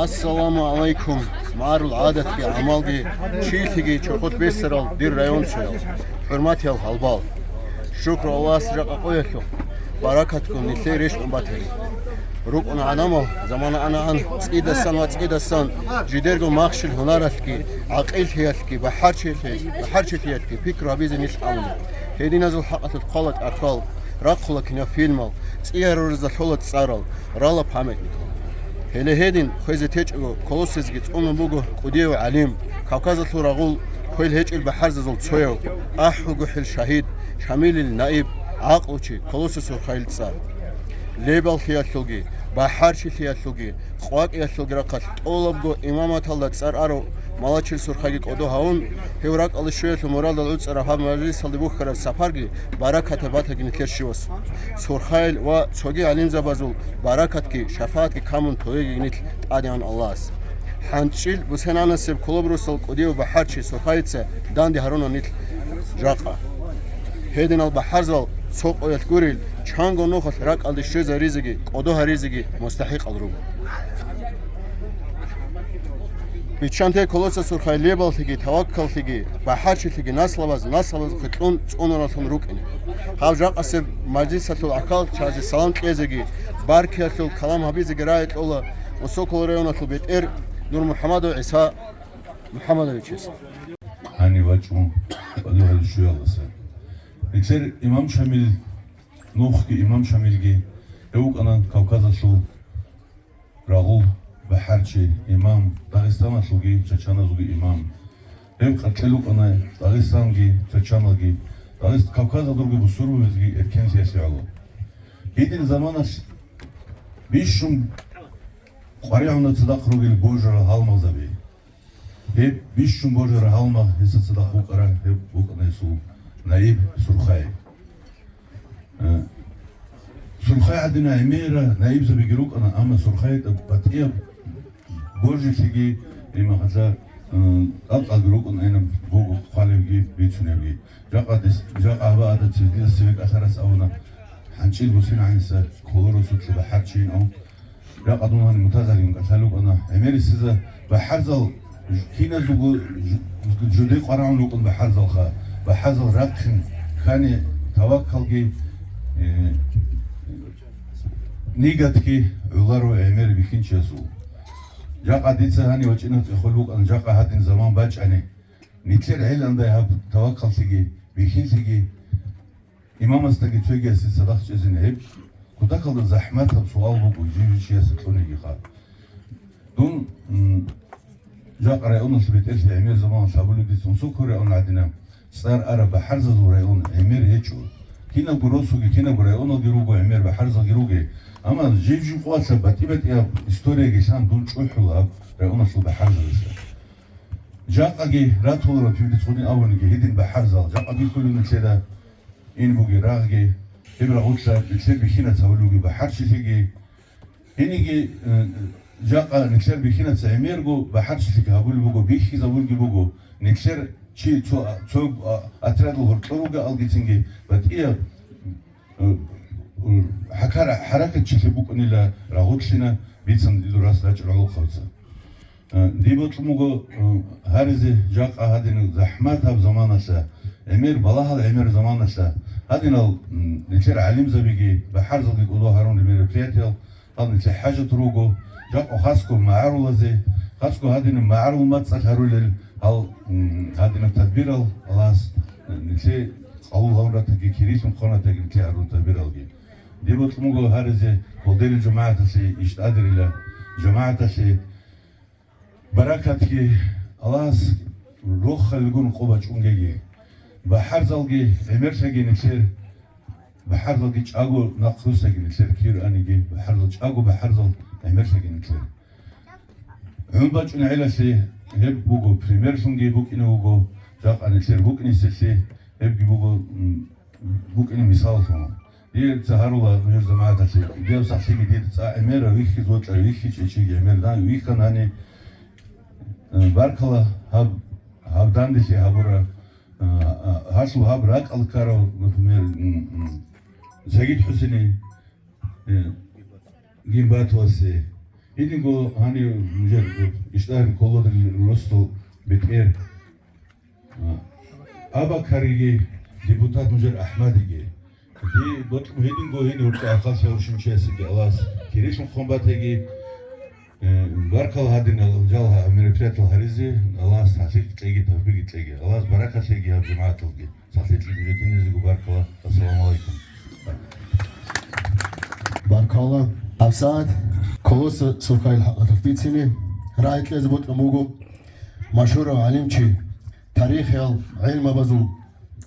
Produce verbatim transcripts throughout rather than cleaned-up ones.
Ассаламу гӀалайкум, магӀарул гӀадатги гӀамалги, чилъиги чорхолъ бесарал дир районцоял, хӀурматиял гьалбал! Шукру Аллагьас жакъа къоялъухъ, баракатгун нилъее рещтӀун батани. РукӀун гӀадамал замана анагӀан цӀидасан ва цӀидасан жидерго махщел-гьунаралъги, гӀакъиллъиялъги, бахӀарчилъи-, бахӀарчилъиялъги пикру гьабизе нилъ абуна. Гьединазул хӀакъалъулъ хъвала тӀахьал, рахъула кинофильмал, цӀи гьарурезда лъола цӀарал, рала памятникал. Гьеле гьедин хвезе течӀого, Колосезги цӀунун буго кӀудияв гӀалим, Кавказалъул рагъул хвел гьечӀел бахӀарзазул цояв, ахӀулгохӀел шагьид, Шамилил наиб, гӀакълучи Колосес Сурхайил цӀар. Лебаллъиялъулги, бахӀарчилъиялъулги, къвакӀиялъулги рахъалъ тӀолабго имаматалда цӀар арав Малачил Сурхайги кӀодо гьавун, гьев ракӀалде щвеялъул мурадал гӀуцӀараб гьаб мажлисалде бухьараб сапарги баракатаб батаги нилъер щивасул. Сурхайил ва цоги гӀалимзабазул баракатги шафагӀатги камун тоеги нилъ тӀадегӀан Аллагьас. ХӀанчӀил бусенанасеб Кулубрусал кӀудияв бахӀарчи Сурхайица данде гьаруна нилъ жакъа. Гьединал бахӀарзал цо къоялъ гурел, чанго нухалъ ракӀалде щвезаризеги кӀодо гьаризеги мустахӀикъал руго. Биччанте Колосес Сурхай лебаллъиги, таваккаллъиги, бахӀарчилъиги наслабаз, наслабазухъе кьун цӀунулалъун рукӀине. Гьаб жакъасеб мажлисалъул гӀахьалчазе салам кьезеги, баркиялъул калам гьабизеги рагӀи кьола Усокол районалъул бетӀер Нурмухьамадов ГӀиса МухӀамадовичас. Гьанив вачӀун, кӀодо гьариччоялдаса. Нилъер имам Шамил, нухги имам Шамилги, гьев вукӀана Кавказалъул рагъул бахӀарчи, имам, Дагъистаналъулги чачаназулги имам. Гьеб къаркьел вукӀана Дагъистанги, чачаналги, Дагъист-, Кавказалдурги бусурбабазги эркенлъиялъе гӀоло. Гьедин заманалъ бищун къваригӀуна цадахъ ругел божарал гьалмагъзаби. Гьеб бищун божарал гьалмагъ гьесда цадахъ вукӀарав гьеб вукӀана гьесул наиб Сурхай. Э, Сурхай гӀадина гӀемерал наибзабиги рукӀана, амма Сурхай батӀияб божилъиги, имахъалъа, э, кьалкьалги рукӀун гӀенаб буго хъвалебги бицунебги. Жакъа дес-, жакъа гьаб гӀадат цеве дида цеве кӀалъарас абуна, хӀанчӀил бусин гӀаниса Кулубрусулъе бахӀарчийин ав. Жакъа дун гьаниб мутазагӀалигун кӀалъалев вукӀана. ГӀемерисеза бахӀарзал ж-, киназулго ж-, жуде къварагӀун рукӀун бахӀарзалха, бахӀарзал рахъин ккани таваккалги, э, нигатги гӀоларо гӀемер бихьинчиясул. Жакъа дица гьанив вачӀинав цӀехолъ вукӀана, жакъа гьадин заман бачӀани, нилъер гӀеландай гьаб таваккаллъиги, бихьинлъиги, имамасдаги цогиясе цадахъ чӀезин гьеб кутакалда захӀматаб суал буго, жив-жив чиясе кьунигиха. Дун, м, жакъа районалъ бетӀерлъи гӀемер заманалъ гьабулеб дица Усокол район гӀадина, цӀар араб бахӀарзазул район гӀемер гьечӀо. Кинабго росуги, кинабго районалги руго, гӀемер бахӀарзалги руге. Амма жив-жив къоялъ батӀи-батӀияб историяги лъан дун чӀухӀула гьаб районалъул бахӀарзабаца. Жакъаги ратуларо пибрицӀуни абуниги гьедин бахӀарзал, жакъа бихьулев нилъеда ин буги рагъги, гьеб рагъулъа нилъер бихьиназ гьавулев буги бахӀарчилъиги. Гьениги, э, жакъа нилъер бихьиназ гӀемерго бахӀарчилъиги гьабулеб буго, бихьизабулги буго, нилъер чи цо, цо, а, отрядал гьоркьор руго алгицинги батӀияб Э, э, хӀакар-, хӀаракатчилъи букӀунила рагъутлъина бицан дидур рас рачӀарал хъалца. Э, диб бокьун буго, э, гьаризе жакъа гьадинаб захӀматаб заманалъа, гӀемер балагьал гӀемер заманалъа, гьадинал, м, нилъер гӀалимзабиги, бахӀарзалги кӀодо гьарун мероприятиял, гьал нилъер хӀажат руго, жакъа хасго магӀарулазе, хасго гьадинаб магӀарул мацӀалъ гьарулел гьал, м, гьадинаб тадбирал Аллагьас, э, нилъее къабул гьавун ратаги, кирилъун хъван ратаги нилъее гьарун тадбиралги. Диб бокьун буго гьаризе Холдерил жамагӀаталъе, ИштӀадирила жамагӀаталъе баракатги, Аллагьас рохалилгун къо бачӀунгеги. БахӀарзалги гӀемерлъаги нилъер, бахӀарзалги чӀаго нахъ руссаги нилъер кир аниги, бахӀарзал чӀаго, бахӀарзал гӀемерлъаги нилъер. ГӀун бачӀунеб гӀелалъе гьеб буго примерлъунги букӀине вуго, жакъа нилъер букӀинеселъе гьебги буго, м, букӀине мисаллъун. Дие ца гьарула нужер замагӀаталъе, дие сахлъиги дир цӀа гӀемера вихьиз вокьа, вихьичӀей чиги гӀемер дан вихьанани, э, баркала гьаб, гьаб данделъи гьабура, э, а, гьалъул гьаб ракӀал ккарав, например, м, м, Загид ХӀусени, э, Гимбатовасе, Гьединго гьанив нужер иштӀагьир колодри росдал бетӀер, а, Абакариги, депутат нужер АхӀмадиги. Дие бокьун гьединго гьенив гьоркьа ахалъа гьурщинчиясеги Аллагьас кирилъун хъван батаги, э, баркала гьадинал жал гьа-, мероприятиял гьаризе, Аллагьас тавфикъ кьеги, тавфикъ кьеги. Аллагьас баракат лъеги гьаб жамагӀаталги. Сахлъи кьеги, жо киназего баркала. Ассаламу гӀалайкум. Баркала. ГьабсагӀат колодца Сурхайил хӀакъалъулъ бицине рагӀи кьезе бокьун буго машгьурав гӀалимчи, тарихиял гӀилмабазул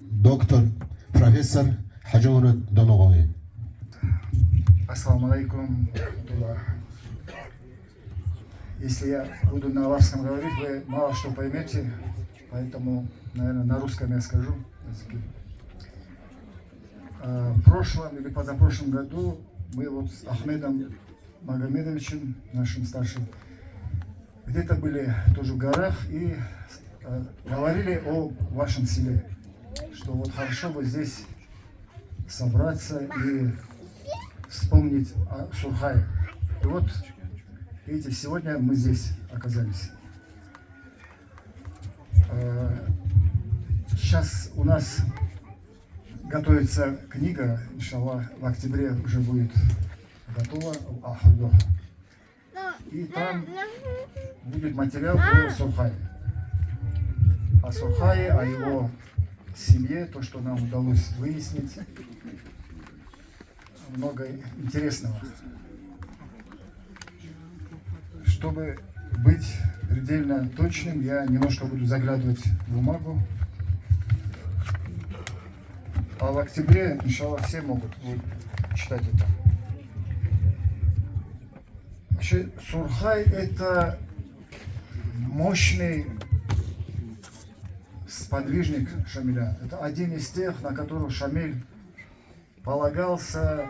доктор, профессор ХӀажимурад Доногъови. Ассаламу алейкум. Если я буду на аварском говорить, вы мало что поймете, поэтому, наверное, на русском я скажу языке. А, В прошлом или позапрошлом году мы вот с Ахмедом Магомедовичем, нашим старшим, где-то были тоже в горах и э, говорили о вашем селе, что вот хорошо бы здесь собраться и вспомнить о Сурхае. И вот, видите, сегодня мы здесь оказались. Э, Сейчас у нас готовится книга, иншаллах, в октябре уже будет готова, о Хурго. И там будет материал о Сурхае. О Сурхае, о его семье, то, что нам удалось выяснить. Много интересного. Чтобы быть предельно точным, я немножко буду заглядывать в бумагу. А в октябре, иншаллах, все могут будут читать это. Вообще, Сурхай — это мощный сподвижник Шамиля. Это один из тех, на которого Шамиль полагался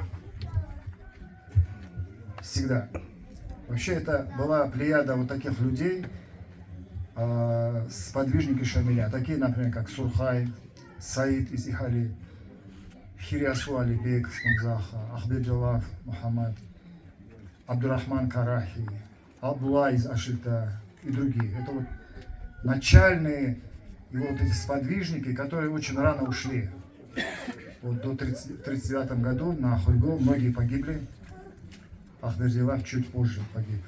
всегда. Вообще, это была плеяда вот таких людей, а, сподвижники Шамиля, такие, например, как Сурхай, Саид из Ихали, Хириасу Алибек из Кунзаха, Ахберджилав Мухаммад, Абдурахман Карахи, Абдулла из Ашита и другие. Это вот начальные его вот эти сподвижники, которые очень рано ушли. Вот до тридцать, тридцать девятом году на Хурго многие погибли. Ахберджилав чуть позже погиб.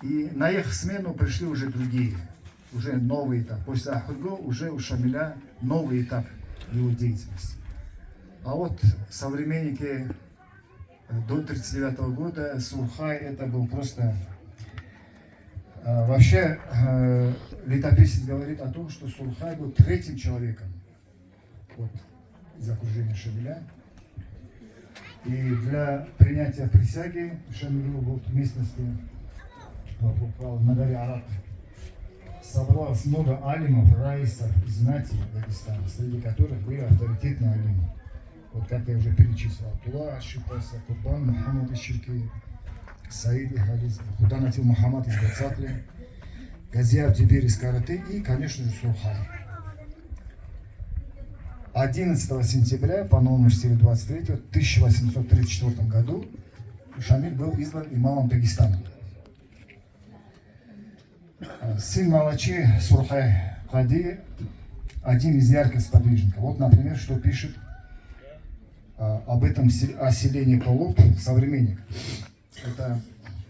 И на их смену пришли уже другие, уже новый этап. После Ахурго уже у Шамиля новый этап его деятельности. А вот современники до тридцать девятого года Сурхай — это был просто... А, вообще, э, летописец говорит о том, что Сурхай был третьим человеком вот, из окружения Шамиля. И для принятия присяги Шамилю вот в местности, вот, вот, на горе Арат, собралось много алимов, раисов и знати Дагестана, среди которых были авторитетные алимы. Вот как я уже перечислил, Абдулла Аш-Шипаса, Курбан Мухаммад из Черкеи, Саид Ихализ, Худанатил Мухаммад из Гацатли, Газиев Дибир из Караты и, конечно же, Сурхай. Одиннадцатого сентября, по номеру серии двадцать третьего, в тысяча восемьсот тридцать четвёртом году Шамиль был избран имамом Дагестана. Сын Малачи Сурхай Кади — один из ярких сподвижников. Вот, например, что пишет, а, об этом се-, о селении Колоб современник. Это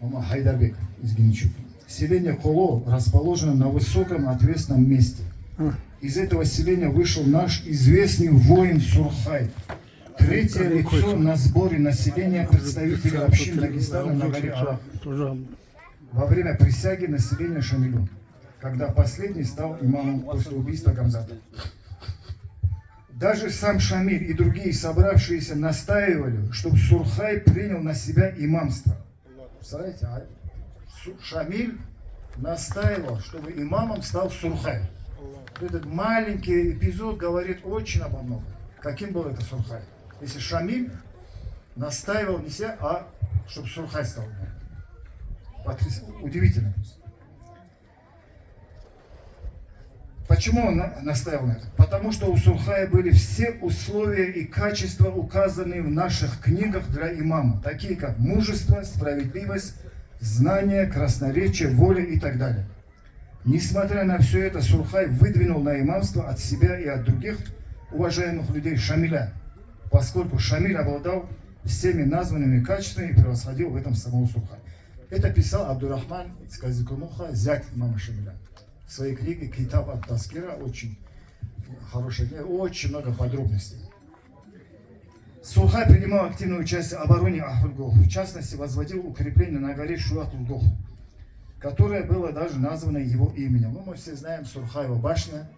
Мама Хайдарбек из Геничука. Селение Коло расположено на высоком отвесном месте. Из этого селения вышел наш известный воин Сурхай. Третье лицо на сборе населения представителей общин Дагестана на горе Арат. Во время присяги населения Шамилю, когда последний стал имамом после убийства Гамзата. Даже сам Шамиль и другие собравшиеся настаивали, чтобы Сурхай принял на себя имамство. Представляете, а Су- Шамиль настаивал, чтобы имамом стал Сурхай. Этот маленький эпизод говорит очень обо многом. Каким был это Сурхай? Если Шамиль настаивал не себя, а чтобы Сурхай стал имамом. Потряс- Удивительно просто. Почему он на- настаивал на этом? Потому что у Сурхая были все условия и качества, указанные в наших книгах для имама, такие как мужество, справедливость, Знание, красноречие, воля и так далее. Несмотря на всё это, Сурхай выдвинул на имамство от себя и от других уважаемых людей Шамиля, поскольку Шамиль обладал всеми названными качествами и превосходил в этом самого Сурхая. Это писал Абдурахман Скалзикумуха, зять имама Шамиля, в своей книге «Китаб ат-Таскира», очень хорошая книга, очень много подробностей. Сурхай принимал активное участие в обороне Ахульго, в частности, возводил укрепление на горе Шуат-Лугох, которое было даже названо его именем. Ну, мы все знаем Сурхаева башня,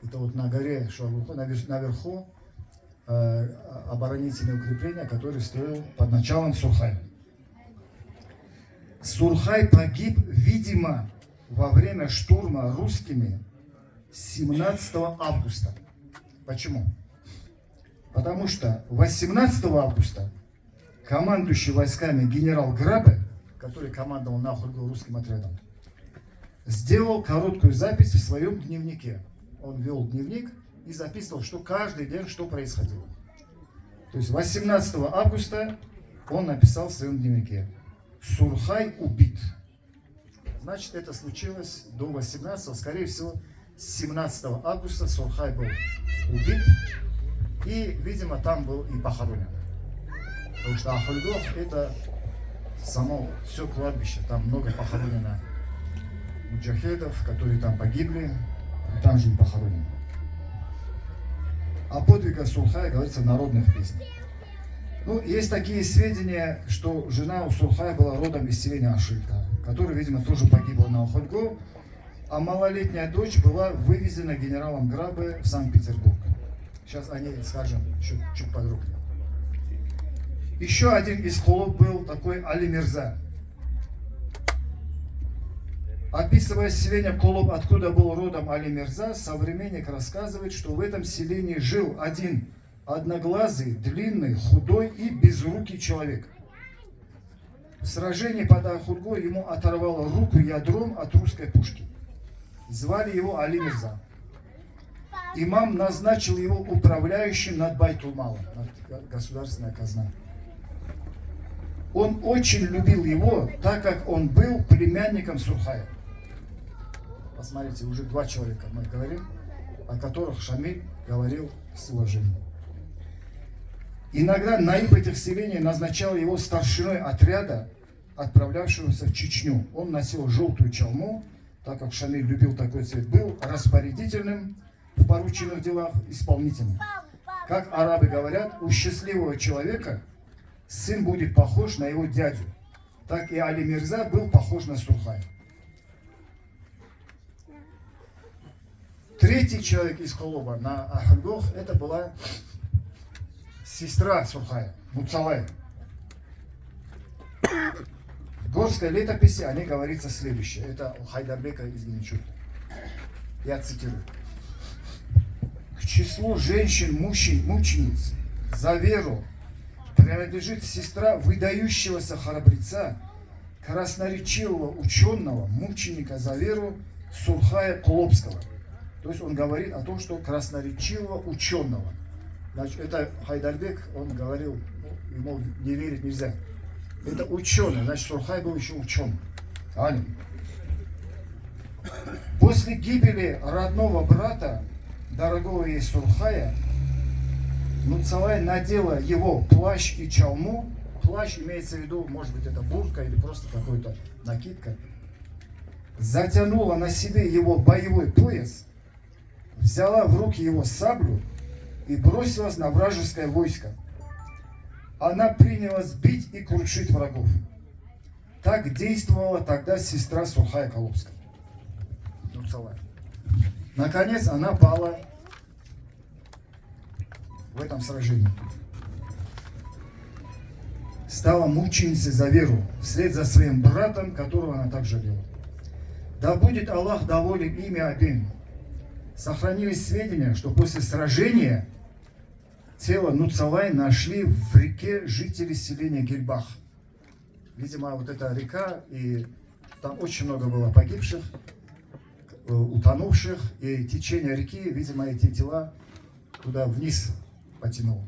это вот на горе Шуат-Лугох, навер- наверху, э, оборонительное укрепление, которое строил под началом Сурхая. Сурхай погиб, видимо, во время штурма русскими семнадцатого августа. Почему? Потому что восемнадцатого августа командующий войсками генерал Грабе, который командовал на Ахульго русским отрядом, сделал короткую запись в своем дневнике. Он вёл дневник и записывал, что каждый день что происходило. То есть восемнадцатого августа он написал в своем дневнике: «Сурхай убит». Значит, это случилось до восемнадцатого, скорее всего, семнадцатого августа Сурхай был убит и, видимо, там был и похоронен. Потому что Ахульго — это само все кладбище, там много похоронено муджахедов, которые там погибли, и там же и похоронены. О подвигах Сурхая говорится в народных песнях. Ну, есть такие сведения, что жена у Сурхая была родом из селения Ашильта, которая, видимо, тоже погибла на Ахульго, а малолетняя дочь была вывезена генералом Грабе в Санкт-Петербург. Сейчас о ней скажем чуть, чуть подробнее. Еще один из Колоб был такой Али Мирза. Описывая селение Колоб, откуда был родом Али Мирза, современник рассказывает, что в этом селении жил один одноглазый, длинный, худой и безрукий человек. В сражении под Ахульго ему оторвало руку ядром от русской пушки. Звали его Али Мирза. Имам назначил его управляющим над Байтулмалом, над государственной казной. Он очень любил его, так как он был племянником Сурхая. Посмотрите, уже два человека мы говорим, о которых Шамиль говорил с уважением. Иногда наиб этих селений назначал его старшиной отряда, отправлявшегося в Чечню. Он носил желтую чалму, так как Шамиль любил такой цвет, был распорядительным в порученных делах, исполнительным. Как арабы говорят, у счастливого человека сын будет похож на его дядю. Так и Али Мирза был похож на Сурхая. Третий человек из Колоба на Ахульго — это была сестра Сурхая, Муцалай. В горской летописи о ней говорится следующее. Это у Хайдарбека из Геничурта. Я цитирую. К числу женщин-мучениц за веру принадлежит сестра выдающегося храбреца, красноречивого учёного, мученика за веру Сурхая Колобского. То есть он говорит о том, что красноречивого учёного. Значит, это Хайдарбек, он говорил, ну, ему не верить нельзя. Это учёный, значит, Сурхай был ещё учёный. Алим. После гибели родного брата, дорогого ей Сурхая, Нуцалай надела его плащ и чалму. Плащ имеется в виду, может быть, это бурка или просто какой-то накидка. Затянула на себе его боевой пояс, взяла в руки его саблю и бросилась на вражеское войско. Она принялась бить и крушить врагов. Так действовала тогда сестра Сурхая Колобского. Нуцалай. Наконец она пала в этом сражении. Стала мученицей за веру, вслед за своим братом, которого она так жалела. Да будет Аллах доволен ими обеими. Сохранились сведения, что после сражения тело Нуцалай нашли в реке жители селения Гельбах. Видимо, вот эта река, и там очень много было погибших, э, утонувших, и течение реки, видимо, эти тела туда вниз потянуло.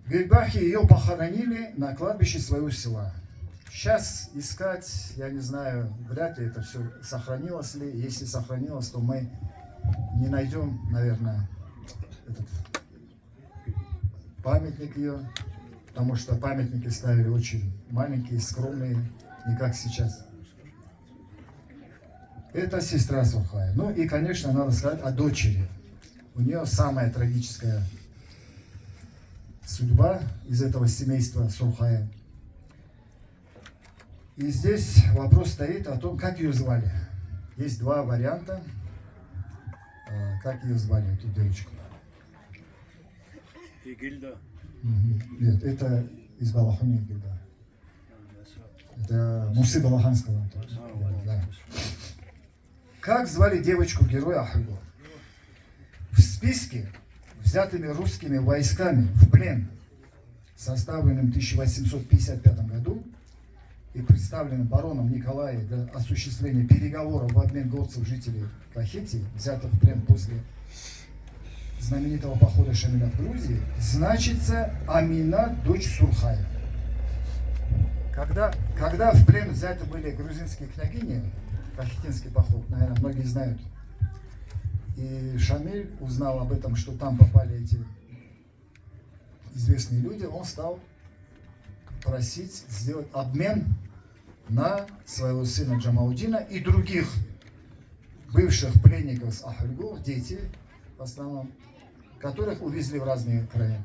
В Гельбахе её похоронили на кладбище своего села. Сейчас искать, я не знаю, вряд ли это все сохранилось ли. Если сохранилось, то мы не найдем, наверное, этот памятник ее, потому что памятники ставили очень маленькие, скромные, не как сейчас. Это сестра Сурхая. Ну и, конечно, надо сказать о дочери. У нее самая трагическая судьба из этого семейства Сурхая. И здесь вопрос стоит о том, как ее звали. Есть два варианта, э, как ее звали, эту девочку. Игилда. Мгм. Нет, это из Балахуни Игилда. Это Мусы Балаханского. Да. Как звали девочку-героя Ахуго? В списке, взятыми русскими войсками в плен, составленном в тысяча восемьсот пятьдесят пятом году и представленном бароном Николаем для осуществления переговоров в обмен горцев жителей Кахетии, взятых в плен после знаменитого похода Шамиля в Грузии, значится Амина, дочь Сурхая. Когда, когда в плен взяты были грузинские княгини, Кахетинский поход, наверное, многие знают, и Шамиль узнал об этом, что там попали эти известные люди, он стал просить сделать обмен на своего сына Джамаудина и других бывших пленников с Ахульгу, дети в основном, которых увезли в разные края.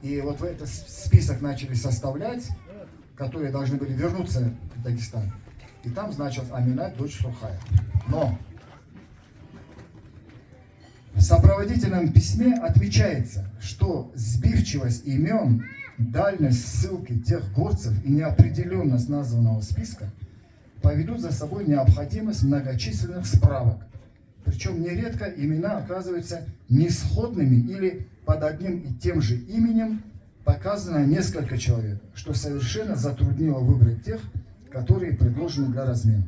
И вот в этот с- список начали составлять, которые должны были вернуться в Дагестан. И там значилась Амина, дочь Сурхая. Но в сопроводительном письме отмечается, что сбивчивость имен, дальность ссылки тех горцев и неопределённость названного списка поведут за собой необходимость многочисленных справок. Причём нередко имена оказываются несходными или под одним и тем же именем показано несколько человек, что совершенно затруднило выбрать тех, которые предложены для размена.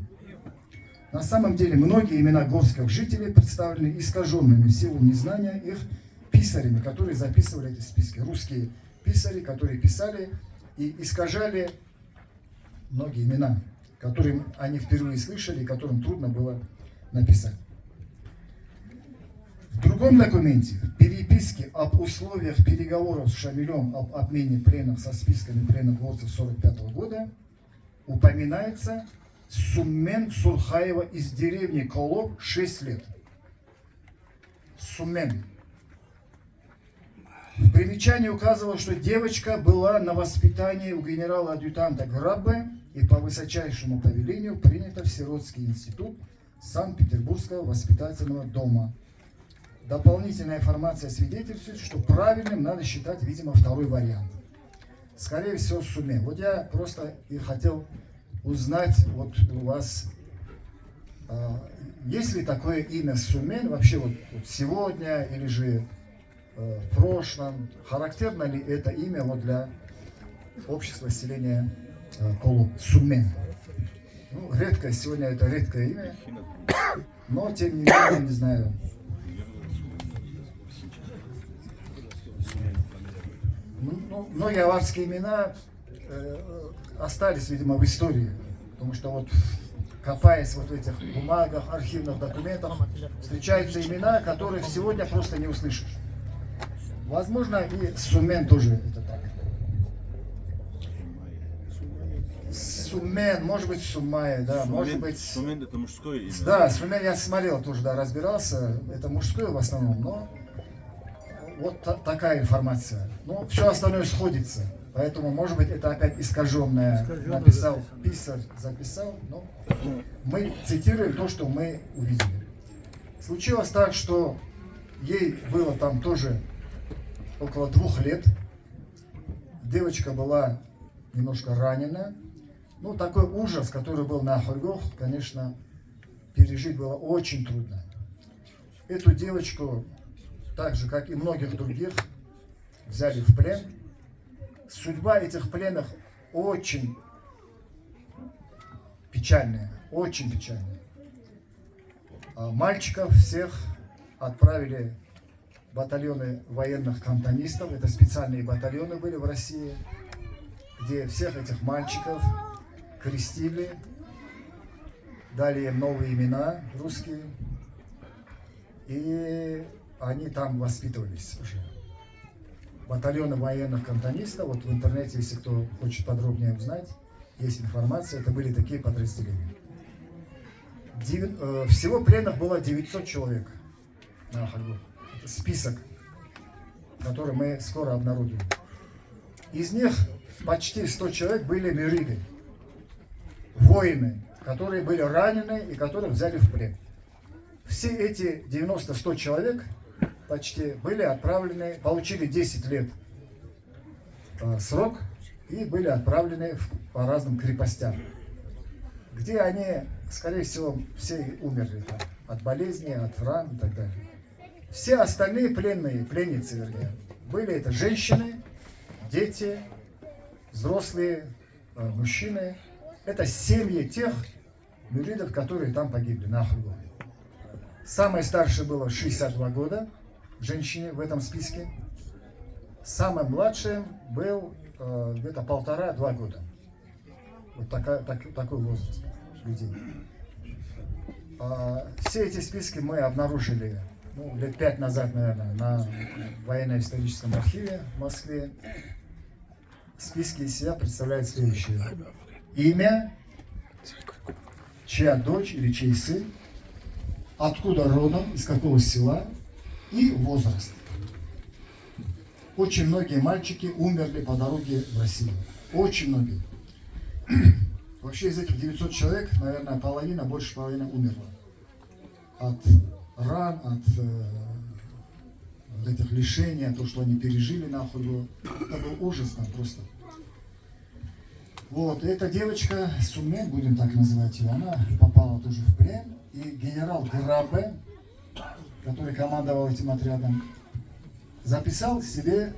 На самом деле многие имена горских жителей представлены искажёнными в силу незнания их писарями, которые записывали эти списки. Русские писари, которые писали и искажали многие имена, которые они впервые слышали и которым трудно было написать. В другом документе, в переписке об условиях переговоров с Шамилём об обмене пленных со списками пленных горцев сорок пятого года, упоминается Суммен Сурхаева из деревни Колоб, шесть лет. Суммен. В примечании указывалось, что девочка была на воспитании у генерала-адъютанта Граббе и по высочайшему повелению принята в сиротский институт Санкт-Петербургского воспитательного дома. Дополнительная информация свидетельствует, что правильным надо считать, видимо, второй вариант. Скорее всего, Суме. Вот я просто и хотел узнать вот у вас, а, есть ли такое имя Сумен вообще вот, вот сегодня или же, э, в прошлом? Характерно ли это имя вот для общества селения, э, Колоб? Сумен. Ну, редкое, сегодня это редкое имя. Но, тем не менее, не знаю. Ну, ну, многие аварские имена, э, остались, видимо, в истории. Потому что вот, копаясь вот в этих бумагах, архивных документах, встречаются имена, которых сегодня просто не услышишь. Возможно, и Сумен тоже это так. Сумен, может быть, Сумая, да, может быть. Сумен — это мужское имя. Да, Сумен я смотрел тоже, да, разбирался. Это мужское в основном, но вот та- такая информация. Ну, всё остальное сходится. Поэтому, может быть, это опять искажённое. Искажённое. Написал писарь, записал. Но мы цитируем то, что мы увидели. Случилось так, что ей было там тоже около двух лет. Девочка была немножко ранена. Ну, такой ужас, который был на Ахульгох, конечно, пережить было очень трудно. Эту девочку, так же, как и многих других, взяли в плен. Судьба этих пленных очень печальная, очень печальная. А мальчиков всех отправили батальоны военных кантонистов, это специальные батальоны были в России. где всех этих мальчиков крестили, дали им новые имена русские, и они там воспитывались уже. Батальоны военных кантонистов, вот в интернете, если кто хочет подробнее узнать, есть информация, это были такие подразделения. Дев- э, Всего пленных было девятьсот человек. Нахальгу. Это список, который мы скоро обнародуем. Из них почти сто человек были мюриды, воины, которые были ранены и которых взяли в плен. Все эти девяносто-сто человек почти были отправлены, получили десять лет э, срок и были отправлены в, по разным крепостям, где они, скорее всего, все и умерли там, от болезней, от ран и так далее. Все остальные пленные, пленницы, вернее, были это женщины, дети, взрослые, э, мужчины. Это семьи тех мюридов, которые там погибли, нахальгу. Самой старшей было шестьдесят два года, женщине в этом списке. Самым младшим был э, где-то полтора-два года. Вот такая, так- такой возраст людей. А, все эти списки мы обнаружили, ну, лет пять назад, наверное, на военно-историческом архиве в Москве. В списке из себя представляет следующее: имя, чья дочь или чей сын, откуда родом, из какого села и возраст. Очень многие мальчики умерли по дороге в Россию. Очень многие. Вообще из этих девятьсот человек, наверное, половина, больше половины умерла от ран, от э, вот этих лишений, от того, что они пережили, нахуй. Это был ужас там просто. Вот, эта девочка, Сумен, будем так называть ее, она попала тоже в плен. И генерал Грабе, который командовал этим отрядом, записал себе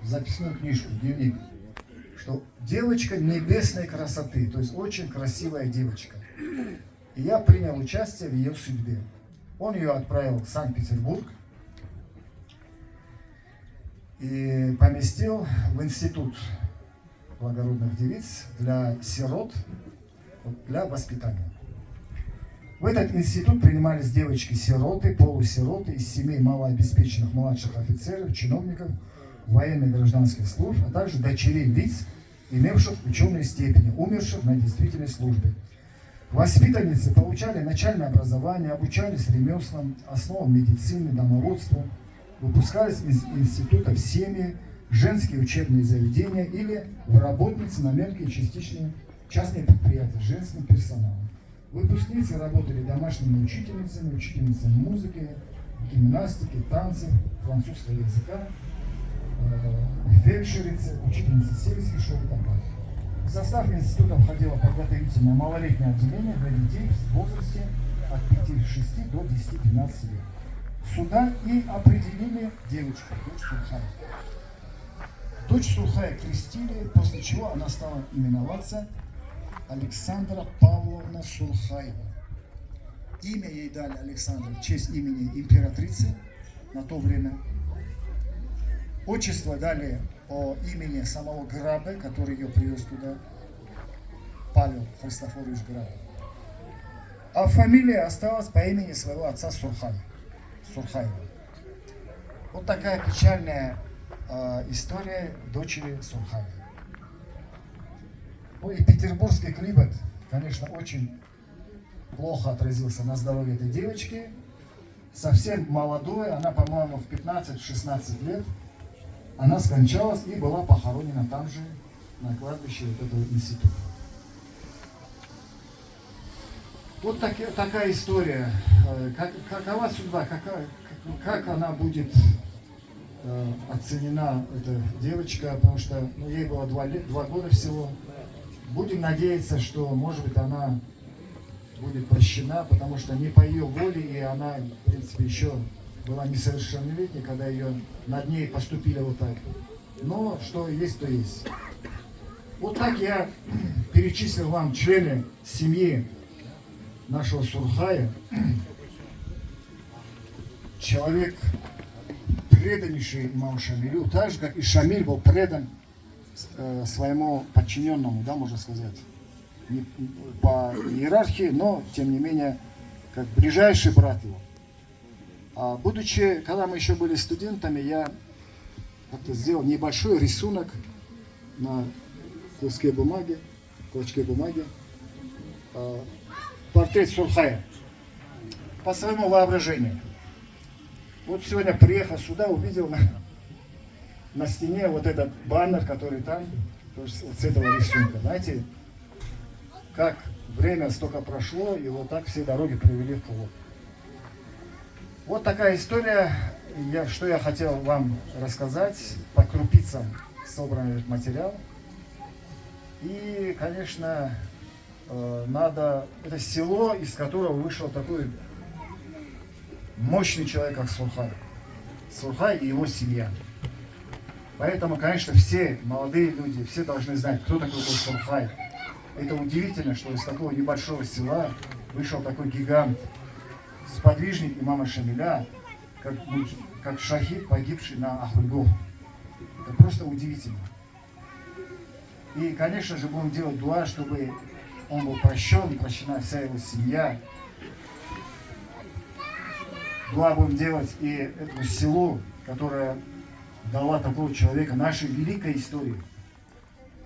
в записную книжку, в дневник, что девочка небесной красоты, то есть очень красивая девочка. И я принял участие в ее судьбе. Он ее отправил в Санкт-Петербург и поместил в институт благородных девиц для сирот, вот, для воспитания. В этот институт принимались девочки-сироты, полусироты из семей малообеспеченных младших офицеров, чиновников, военных и гражданских служб, а также дочерей лиц, имевших ученые степени, умерших на действительной службе. Воспитанницы получали начальное образование, обучались ремеслам, основам медицины, домоводству, выпускались из института в семьи, женские учебные заведения или в работницы на мелкие частичные частные предприятия с женским персоналом. Выпускницы работали домашними учительницами, учительницами музыки, гимнастики, танцев, французского языка, э, фельдшерицы, учительницы сельских школ и так далее. В состав института входило подготовительное малолетнее отделение для детей в возрасте от пяти-шести до десяти-двенадцати лет. Сюда и определили девочку, дочь Сурхая. Дочь Сурхая крестили, после чего она стала именоваться Александра Павловна Сурхаева. Имя ей дали Александра в честь имени императрицы на то время. Отчество дали по имени самого Грабы, который ее привез туда, Павел Христофорович Грабы. А фамилия осталась по имени своего отца Сурхай, Сурхаева. Вот такая печальная э, история дочери Сурхаева. Ну и петербургский климат, конечно, очень плохо отразился на здоровье этой девочки. Совсем молодой, она, по-моему, в пятнадцать-шестнадцать лет, она скончалась и была похоронена там же, на кладбище вот этого института. Вот так- такая история. Э, Как, какова судьба, какая, как, как она будет э, оценена, эта девочка, потому что ну, ей было два, лет, два года всего. Будем надеяться, что, может быть, она будет прощена, потому что не по ее воле, и она, в принципе, еще была несовершеннолетней, когда ее над ней поступили вот так. Но что есть, то есть. Вот так я перечислил вам члены семьи нашего Сурхая. Человек, преданнейший имаму Шамилю, так же, как и Шамиль был предан э, своему подчиненному, да, можно сказать, не по иерархии, но тем не менее как ближайший брат его. А будучи, когда мы еще были студентами, я как-то сделал небольшой рисунок на куске бумаги, клочке бумаги, а, портрет Сурхая по своему воображению. Вот сегодня приехал сюда, увидел на, на стене вот этот баннер, который там, то есть вот с этого рисунка, знаете, как время столько прошло, и вот так все дороги привели в Кулук. Вот такая история, я, что я хотел вам рассказать, по крупицам собранный этот материал. И, конечно, э, надо, это село, из которого вышел такой мощный человек, как Сурхай. Сурхай и его семья. Поэтому, конечно, все молодые люди, все должны знать, кто такой был Сурхай. Это удивительно, что из такого небольшого села вышел такой гигант, сподвижник имама Шамиля, как, ну, как шахид, погибший на Ахуйго. Это просто удивительно. И, конечно же, будем делать дуа, чтобы он был прощен, прощена вся его семья. Дуа будем делать и этому селу, которое дала такого человека нашей великой истории.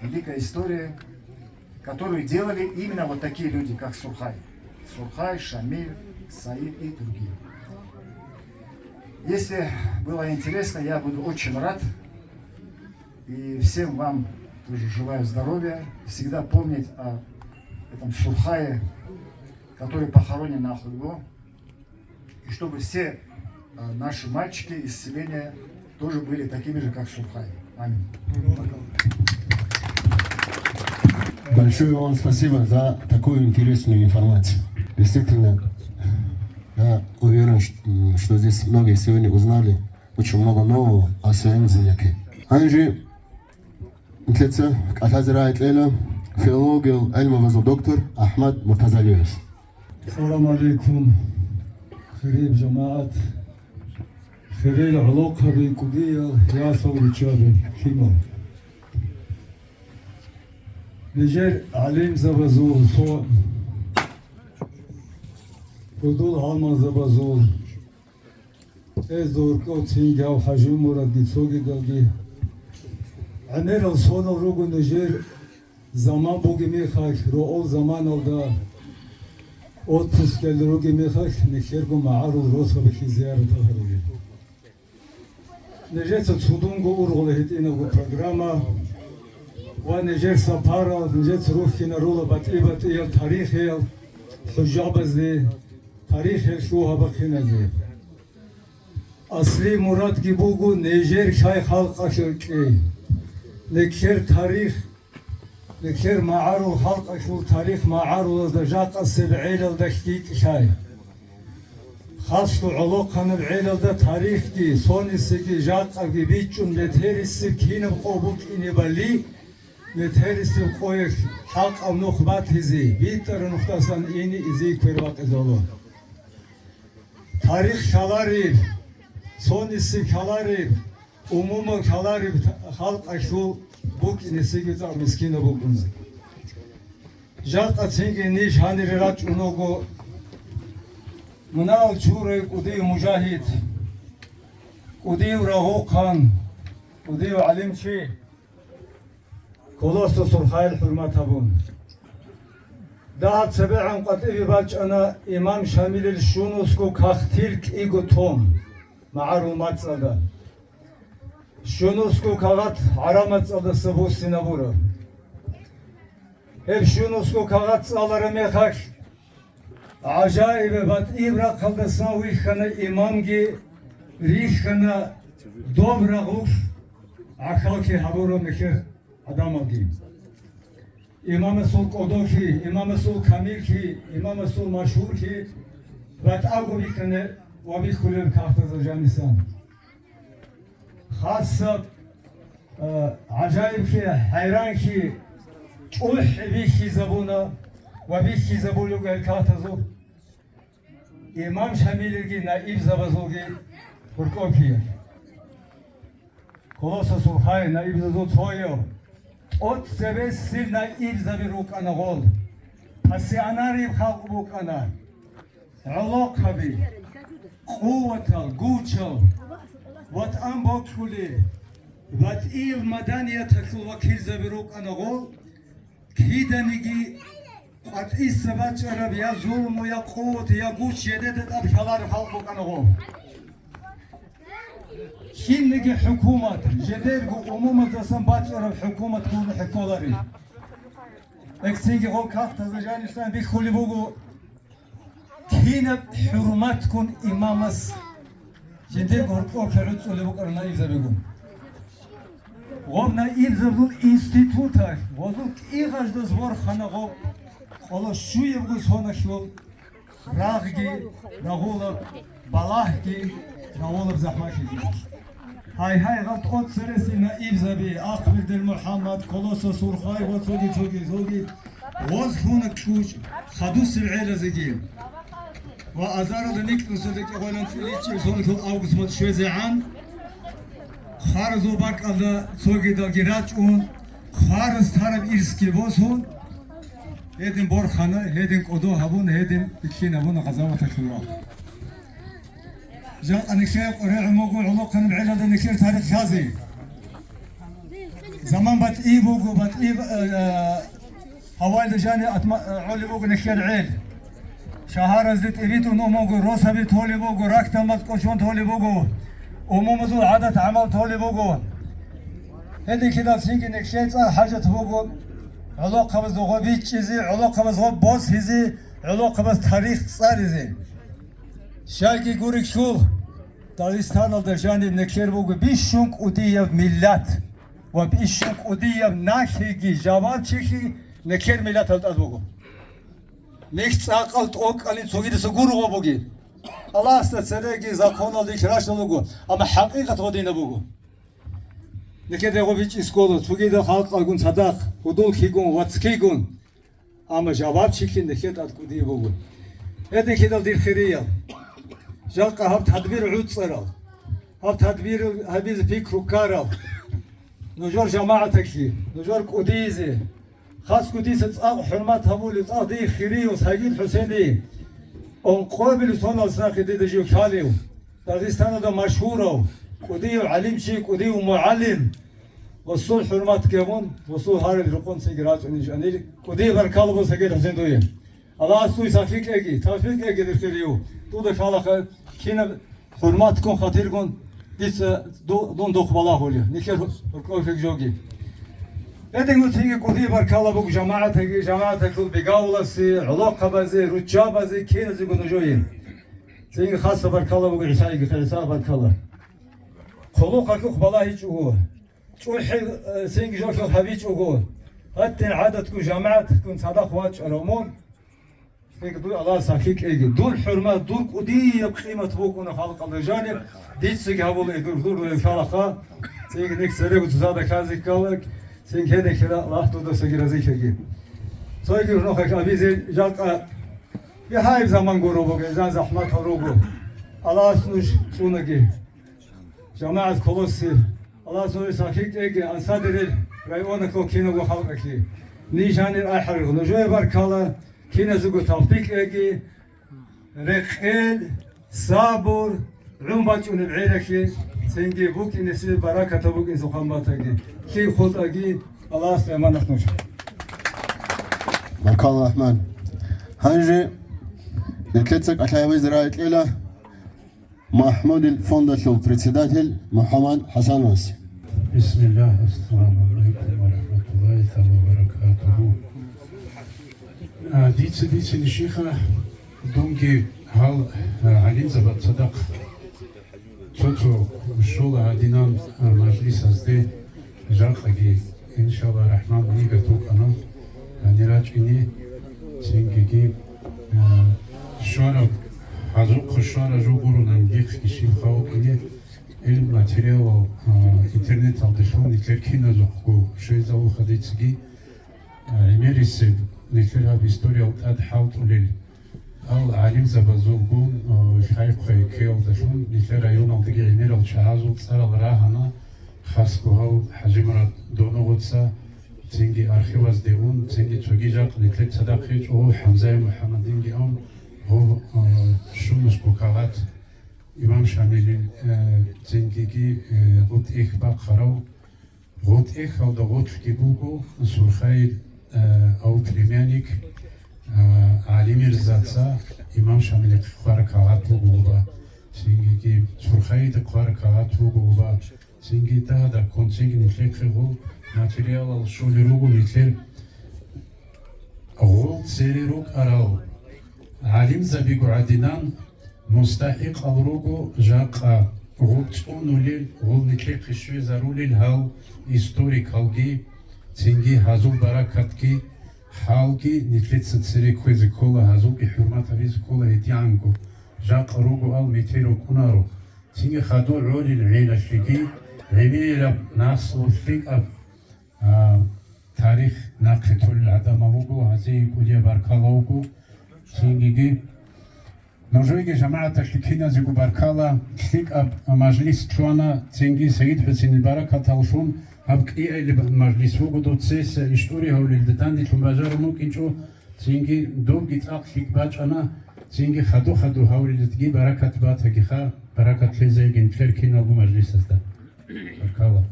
Великая история, которую делали именно вот такие люди, как Сурхай. Сурхай, Шамиль, Саид и другие. Если было интересно, я буду очень рад. И всем вам тоже желаю здоровья. Всегда помнить о этом Сурхае, который похоронен на Ахуйго. И чтобы все, а, наши мальчики из селения тоже были такими же, как Сурхай. Аминь. Большое вам спасибо за такую интересную информацию. Действительно, я уверен, ш-, м, что здесь многие сегодня узнали очень много нового о своем земляке. Гьанже нилъеца кӀалъазе рагӀи кьела филологиял гӀелмабазул доктор Ахмад Муртазалиевас. Салам алейкум, хириял жамагӀат, хириял гӀолохъаби, кӀудиял ясал руччаби, лъимал. Нижер гӀалимзабазул, цо гьудул-гӀалмазабазул, Эздорков, Цинги, гьав ХӀажимурадги цогидалги. ГӀемерал сонал руго нижер заман бугеб мехалъ, рогӀол заманалда, отпускалда ругеб мехалъ, нилъерго магӀарул росабилъи зияратал гьарулел. Нижеца цудунго ургъула гьитӀинабго программа ва нижер сапарал, нижеца рухьинарула батӀи-батӀиял тарихиял хӀужабазде, тарихиял лъугьа-бахъиназе. Аслияб мурадги буго нижер лъай халкъалъе кьей. Нилъер тарих, нилъер магӀарул халкъалъул тарих магӀарулазда жакъасеб гӀелалда лъикӀ лъай. Хасго гӀолохъанаб гӀелалда тарихги, сонисеги, жакъабги бичӀчӀун, метерисеб кинаб къо букӀинебали, метерисеб къоялъ хӀакъаб нух батизе, битӀараб нухдасан ине изей квер бакъизабула. Тарих лъалареб, цонисеб лъалареб, умумул лъалареб халкъалъул букӀинесеги цӀакъ мискинаб букӀунзе. Жакъа цинги ниж гьанире рачӀун руго мунагьал чурай кӀудияв мужагьид, кӀудияв рагъухъан, кӀудияв гӀалимчи. Колосо Сурхайил хӀурмат гьабун. Дагьаб цебегӀан къватӀибе бачӀана имам Шамилил щунусго кагътил кӀиго том магӀарул мацӀалда. Щунусго кагъат гӀараб мацӀалдаса буссинабура. Гьеб щунусго кагъат цӀалараб мехалъ, гӀажаибаб батӀияб рахъалдасан вихьана имамги, рихьана доб рагъулъ гӀахьаллъи гьабурал мехер гӀадамалги. Имамасул кӀодолъи, имамасул камиллъи, имамасул машгьурлъи батӀаго бихьана ва бихьулел кагътазда жанисан. Хасаб, э, гӀажаиблъи, хӀайранлъи чӀухӀи бихьизабуна ва бихьизабулеб гьел кагътазул имам Шамилилги наибзабазулги гьоркьоб киялъ. Колосо Сурхай наибзабазул цояв ТӀоцебесеб наибзаби рукӀана гъол. Пассионариял халкъ букӀана. ГӀолохъаби, къуватал, гучал, ватӀан бокьулел, батӀиял маданияталъул вакилзаби рукӀана гъол. Киданиги къватӀиса бачӀараб я зулму, я къуват, я гуч жидеда тӀад лъалареб халкъ букӀана гъол. Кинниги хӀукумат, жидерго умумаздасан бачӀараб хӀукумат гурони хӀехьолари. Эксинги гъол кагътазда жанисан бихьулеб буго, кинаб хӀурматгун имамас жидерго гьоркьоб гӀуцӀулеб букӀараб наибзабигун. Гъоб наибзабигун институталъ гъозул кӀигъаждаз ворхана гъоб къоло щуябго соналъул рагъги рагъулаб, балагьги рагъулаб захӀмалъиги. Гьай-гьай, гъал тӀоцересел наибзаби, Ахъбердил МухӀаммад, Колоса Сурхай ва цоги-цоги, цоги гъоз лъуна кьучӀ хадусел гӀелазеги. Ва азаралда никӀнусалда кӀигъвалан цӀиличӀев соналъул август муд щвезегӀан, хваразул бакӀалда цогидалги рачӀун, хвараз тараб ирсги босун, гьедин борхана, гьедин кӀодо гьабун, гьедин бихьинабуна гъазаваталъул рахъ. Жакъа нилъее къваригӀун буго гӀолохъанаб гӀелалда нилъер тарих лъазе. Заман батӀи буго, батӀи, э, э, гьаваялда жани атма-, э, гӀолеб буго нилъер гӀел. Шагьаразде тӀибитӀун ун буго, росаби толеб буго, рахьдал мацӀ кӀочон толеб буго, умумузул гӀадат-гӀамал толеб буго. Гьединлъидал цинги нилъее цӀар хӀажат буго гӀолохъабазда гъоб бичӀчӀизе, гӀолохъабаз гъоб босизе, гӀолохъабаз тарих цӀализе. Щайги гурелъул, Дагъистаналда жаниб нилъер буго бищун кӀудияб миллат ва бищун кӀудияб налъиги жавабчилъи нилъер миллаталда тӀад буго. Нилъ цӀакъал тӀокӀалин цогидаса гурого бугеб. Аллагьасда цереги законалда нилъ ращтӀал руго, амма хӀакъикъат гъодинаб буго. Нилъеда гъоб бичӀчӀизе ккола цогидал халкъалгун цадахъ, гьудуллъигун, вацлъигун. Амма жавабчилъи нилъер тӀад кӀудияб буго. Гьединлъидал, дир хириял, жакъа гьаб тадбир гӀуцӀарал, гьаб тадбир гьабизе пикру ккарал нужер жамагӀаталъе, нужер кӀудизе, хасго дица цӀакъ хӀурмат гьабулев, цӀакъ дие хирияв Сагид ХӀусейни, ункъоябилеб соналъ нахъе дида жив лъалев, Дагъистаналда машгьурав кӀудияв гӀалимчи, кӀудияв мугӀалим, гъосул хӀурмат гьабун, гъосул гьарил рокъон цинги рачӀунищ анил, кӀудияб баркала буго, Сагид ХӀусейн, дуе. Аллагьас дуе сахлъи кьеги, тавфикъ кьеги, дир хирияв. Дуда лъалаха кинаб хӀурматгун, хатиргун дица ду-, дун духъ балагьулев, нилъер гьоркьов жоги. Гьединго цинги кӀудияб баркала буго жамагӀатаги, жамагӀаталъул бегавуласе, гӀолохъабазе, руччабазе, киназего нужее. Цинги хасаб баркала буго ГӀисаеги, ГӀиса баркала. Хъулухъалъухъ балагьичӀого, чӀухӀи, э, цинги жолъухъ гьабичӀого, гьатӀи гӀадатго жамагӀатгун цадахъ вачӀарав мун, цинги дуе Аллагьас сахлъи кьеги. Дур хӀурмат, дур кӀудияб къимат букӀуна халкъалда жаниб, дицаги гьабула дур, дур лъалаха, цинги нилъ церего цоцазда лъазе ккола, цинги гьединлъидал Аллагь дудасаги разилъаги. Цоги гьунухъалъ абизе жакъа бигьаяб заман гуро буго, гьезда захӀматал руго. Аллагьас нуж цӀунаги. ЖамагӀат Колоси, Аллагьас нужее сахлъи кьеги, Ансардерил районалъул киналго халкъалъе. Ниж жанир ахӀарил нужее баркала, киназего тавфикъ кьеги, рекъел, сабур, гӀун бачӀунеб гӀелалъе, цинги букӀинесеб баракатаб букӀин сухъан батаги, лъил хутӀаги, Аллагьасда аманат нуж. Баркала, Рахман. Гьанже нилъеца кӀалъай гьабизе рагӀи кьела. МахӀмудил фондалъул председатель МухӀаммад ХӀасановас. Бисмиллагь, ассаламу гӀалайкум ва рахӀматуллагьи тагӀала ва баракатугьу. А, дица, дица нишиха, дунги гьал, а, гӀалимзабаз цадахъ цо-цо щола гьадинан, а, мажлисазде. Жакъаги, иншалла рахман, нигат букӀана гьанир рачӀине, цингиги, а, щвараб, гьазухъа щвараб жо гуронан дихъги щибха вукӀине, ил материалал, а, интернеталдалъун нилъер киназухъго щвезавулха дицаги, а, гӀемерисеб нилъер гьаб историял тӀад хӀалтӀулел. Гьал гӀалимзабазулгун, э, лъай-хъвай ккеялдалъун нилъер районалдаги гӀемерал чагӀазул цӀарал рагьана, хасго гьав ХӀажимурад Доногъоца, цинги архивазде ун, цинги цоги жакъ нилъер цадахъ гьечӀо, гьев ХӀамзаев МухӀаммадинги ун, гьев, а, Шумусго кагъат имам Шамилил, а, цингиги, а, гъутӀех бахъарав, гъутӀехалда гъутӀги буго Сурхайил, а, ав племянник, а, ГӀалимирзаца имам Шамилихъе хъвараб кагъат буго гъуба, цингиги Сурхайида хъвараб кагъат буго гъуба. Цинги дагьадаб ккун, цинги нилъехъе гъул материалал щолел руго нилъер гъул цере рукӀарал гӀалимзабиго гӀадинан мустахӀикъал руго жакъа гъул цӀунулел, гъул нилъехъе щвезарулел гьал историкалги, цинги гьазул баракатги, хӀалги нилъеца цере кквезе ккола, гьазулги хӀурмат гьабизе ккола гьедигӀанго. Жакъа ругоал метер рукӀунаро. Цинги хадур гӀолил гӀелалъеги, гӀемераб наслу лъикӀаб, а, тарих нахъе толел гӀадамал вуго, гьазие кӀудияб баркала вуго. Цинги нужееги жамагӀаталъе киназего баркала, лъикӀаб мажлис лъугьана, цинги Саид ХӀусейнил баракаталлъун гьаб кӀиабилеб мажлис вуго, дуца гьес иштӀури гьавлилда данделъун бажарун вукӀинчӀо. Цинги добги цӀакъ лъикӀ бачӀана, цинги хаду-хаду гьаврилетги баракат батагиха, баракат лъезайги нилъер киналго мажлисазда. Баркала.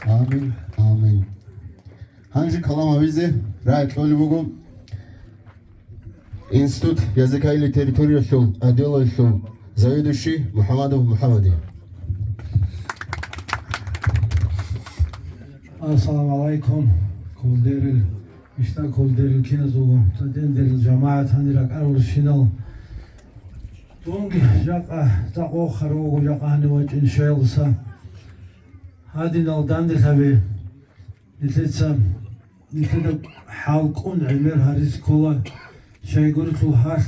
Амин, амин. Гьанже калам гьабизе рагӀи кьолеб буго. Институт языка и литературиялъул отделалъул заведующий МухӀамадов МухӀамаде. Ассаламу гӀалайкум, кулдерил, ишта кулдерил киназулго, цадендерил жамагӀат гьанир ракӀарулщинал. Дунги жакъа цӀакъ вохар вуго, жакъа гьанив вачӀин щвелса. Гьадинал данделъаби. Нилъеца, нилъеда хӀалкӀун гӀемер гьариз ккола, щайгурелъул гьалъ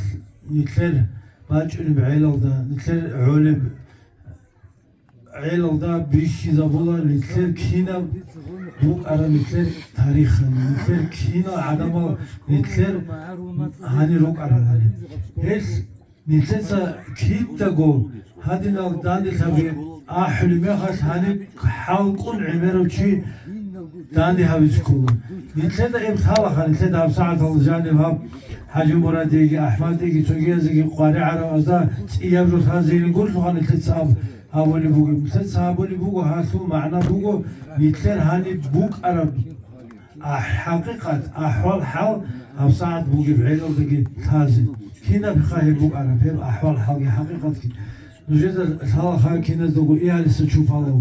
нилъер бачӀунеб гӀелалда, нилъер гӀолеб гӀелалда бихьизабула нилъер кинаб букӀараб нилъер тарихани, нилъер кинал гӀадамал нилъер гьанир рукӀарабани. Гьелъ Нилъеца кидаго гьадинал данделъаби ахӀулеб мехалъ, гьаниб хӀалкӀун гӀемерав чи данде гьавизе ккола. Нилъеда гьеб лъалаха, нилъеда гьабсагӀаталда жанив гьаб ХӀажимурадиеги, АхӀмадиеги, цогиязеги къваригӀаравазда цӀияб жо лъазейилин гурлъуха нилъеца аб гьабулеб бугеб. Нилъеца гьабулеб буго, гьалъул магӀна буго, нилъер гьаниб букӀараб А, хӀакъикъат, ахӀвал-хӀал гьабсагӀат бугеб гӀелалдаги лъазе. Кинабха гьеб букӀараб, гьеб ахӀвал-хӀалги хӀакъикъатги? Нужеда лъалаха киназдаго Иалиса Чупалав.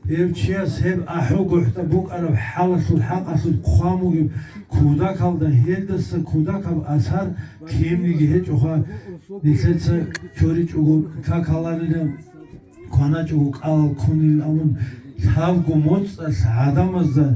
Гьев чияс гьеб ахӀу-гухӀтӀа букӀараб хӀалалъул хӀакъалъулъ хъван бугеб кутакалда, гьелдаса кутакаб асар кинниги гьечӀоха, нилъеца чоричӀого какаларила. КваначӀого кӀалал ккунилан абун, лъабго моцӀалъ гӀадамазда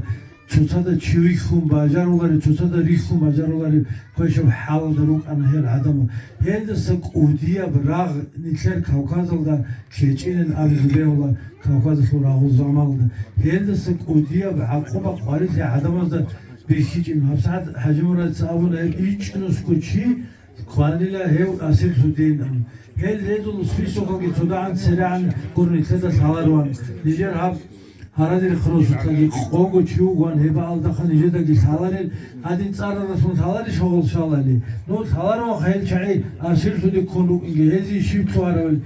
цоцазда чи вихьун бажаруларев, цоцазда рихьун бажаруларев квешаб хӀалалда рукӀана гьел гӀадамал. Гьелдаса кӀудияб рагъ нилъер Кавказалда ккечӀинин абизе бегьула Кавказалъул рагъул заманалда. Гьелдаса кӀудияб гӀакъуба-къварилъи гӀадамазда бихьичӀин. ГьабсагӀат ХӀажимурадица абуна, гьеб ичӀнусго чи Кванила гьев асирлъудин. Гьел гьезул списокалги цодагӀан церегӀан гуро нилъеда лъаларван. Нижер гьаб гьарадерихъ росулъаги къого чи вугоан, гьеб бакӀалдаха нижедаги лъаларел, гьадин цӀараралъун лъаларищ гьагъул щалали? Ну, лъаларванха гьел чагӀи асирлъуде ккун рукӀинги, гьезие щиб лъугьаравел?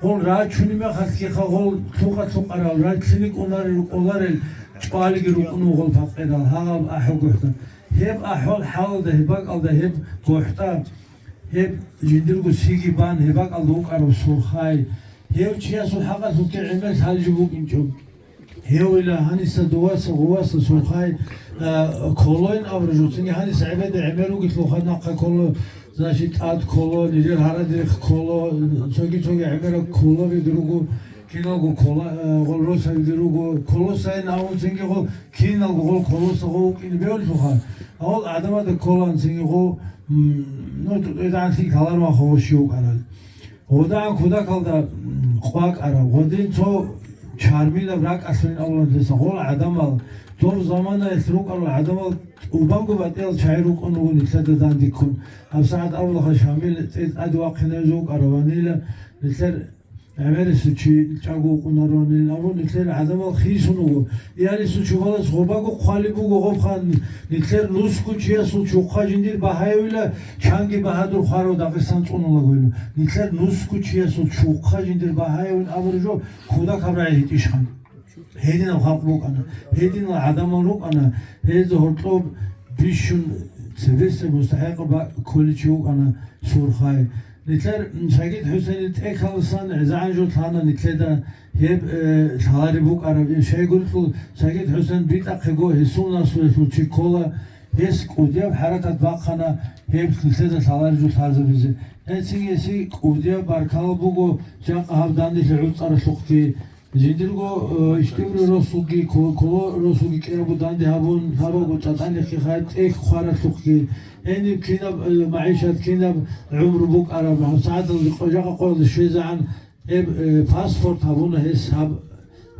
Гъол рачунеб мехалъгиха гъол лъукъа-лъукъарал, раччине кӀунарел рукӀоларел, чӀвалиги рукӀун вугъол пакъирал, гьаб ахӀу-гухӀтӀа. Гьеб ахӀвал-хӀалалда, гьеб бакӀалда, гьеб гухӀтӀа, гьеб жиндирго сиги бан, гьеб бакӀалда вукӀарав Сурхай, гьев чиясул хӀакъалъулъги гӀемер лъалжи букӀинчӀо. Гьевила гьаниса дуваса гъуваса Сурхай, а, Колойн абураб жо, цинги гьаниса гӀебеда гӀемер ругелъулха нахъа Коло, значит, тӀад Коло, нижер гьарадерихъ Коло, цоги-цоги гӀемераб Коловиги руго, киналго Кола-, э, гъол росаби руго, Колосайин абун цинги гъол, киналго гъол Колоса гъов вукӀине бегьулъулха, гъол гӀадамазда Колоан цинги гъов, м, ну, тӀутӀуйдагӀан лъикӀ лъаларванха гъов щив вукӀарал. ГъодагӀан кутакалда, м, къвакӀараб, гъодин цо чармилаб ракӀалъулин абулан дица, гъол гӀадамал, доб заманаялъ рукӀарал гӀадамал тӀубанго батӀиял чагӀи рукӀун вуго нилъеда дандеккун. ГьабсагӀат абулаха Шамил тӀе-, тӀаде вахъинавизе вукӀарав ванила, нилъер ГӀемерисев чи чӀаго вукӀунаронилан абун, нилъер гӀадамал хисун вуго. Иалисул чубалас гъобаго хъвалеб буго гъоб хан, нилъер нусго чиясул чухъа жиндир багьаявила, чанги багьадур хварав Дагъистан цӀунулагойилан. Нилъер нусго чиясул чухъа жиндир багьаявин абураб жо кудахъаб рагӀи гьечӀищ хан. Гьединаб халкъ букӀана, гьединал гӀадамал рукӀана, гьезда гьоркьоб бищун цебесеб мустахӀикъаб бакӀ кколев чи вукӀана Сурхай. Нилъер Сагид ХӀусейнил тӀехьалдасан гӀезегӀан жо лъана нилъеда гьеб, э, лъалареб букӀараб. Щайгурелъул Сагид ХӀусейн битӀахъего гьесул наслуялъул чи ккола, гьес кӀудияб хӀаракат бахъана гьеб нилъеда лъалареб жо лъазабизе. Гьесие гьесие кӀудияб баркала буго жакъа гьаб данделъи гӀуцӀаралъухъги. Жиндирго, э, Иштибри росулги, Ко-, Коло росулги кӀиябго данде гьабун, гьабаго ЦӀатӀанихъе хай тӀехь хъваралъухъги, гьениб кинаб, э, магӀишат, кинаб гӀумру букӀараб, гьабсагӀаталде къо-, жакъа къоялде щвезегӀан гьеб, э, паспорт гьабуна гьес гьаб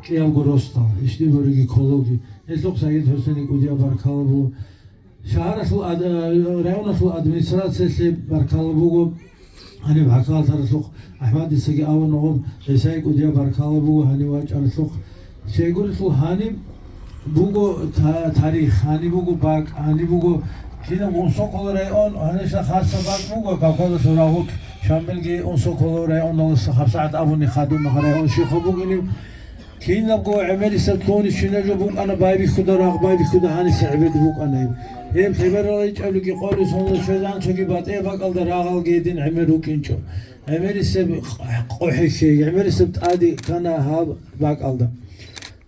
кӀиябго росдал, Иштибриги Кологи. Гьелъухъ Сагид ХӀусейнил кӀудияб баркала буго. Шагьаралъул ад-, э, районалъул администрациялъе баркала буго. Гьаниб гьакаллъаралъухъ АхӀмадицаги авуна гъоб, гьесие кӀудияб баркала буго гьанив вачӀаралъухъ. Щайгурелъул гьаниб буго та-, тарих, гьаниб буго бакӀ, гьаниб буго кинаб Унсоколо район, гьаниб хасаб бакӀ буго Кавказалъул рагъулъ, Шамбелги Унсоколо районалдаса хабсагӀат абуни хадуб район щихъа бугилан. Кинабго гӀемерисеб лъугьунищинаб жо букӀана байбихьуда, рагъ байбихьуда гьаниса гӀебеде букӀана гьеб. Гьеб лъебералайчӀаблъиги къолесунла щвезан цоги батӀияб бакӀалда рагъалги гьедин гӀемер рукӀинчӀо. ГӀемерисеб къохӀехье, гӀемерисеб тӀаде ккана гьаб бакӀалда.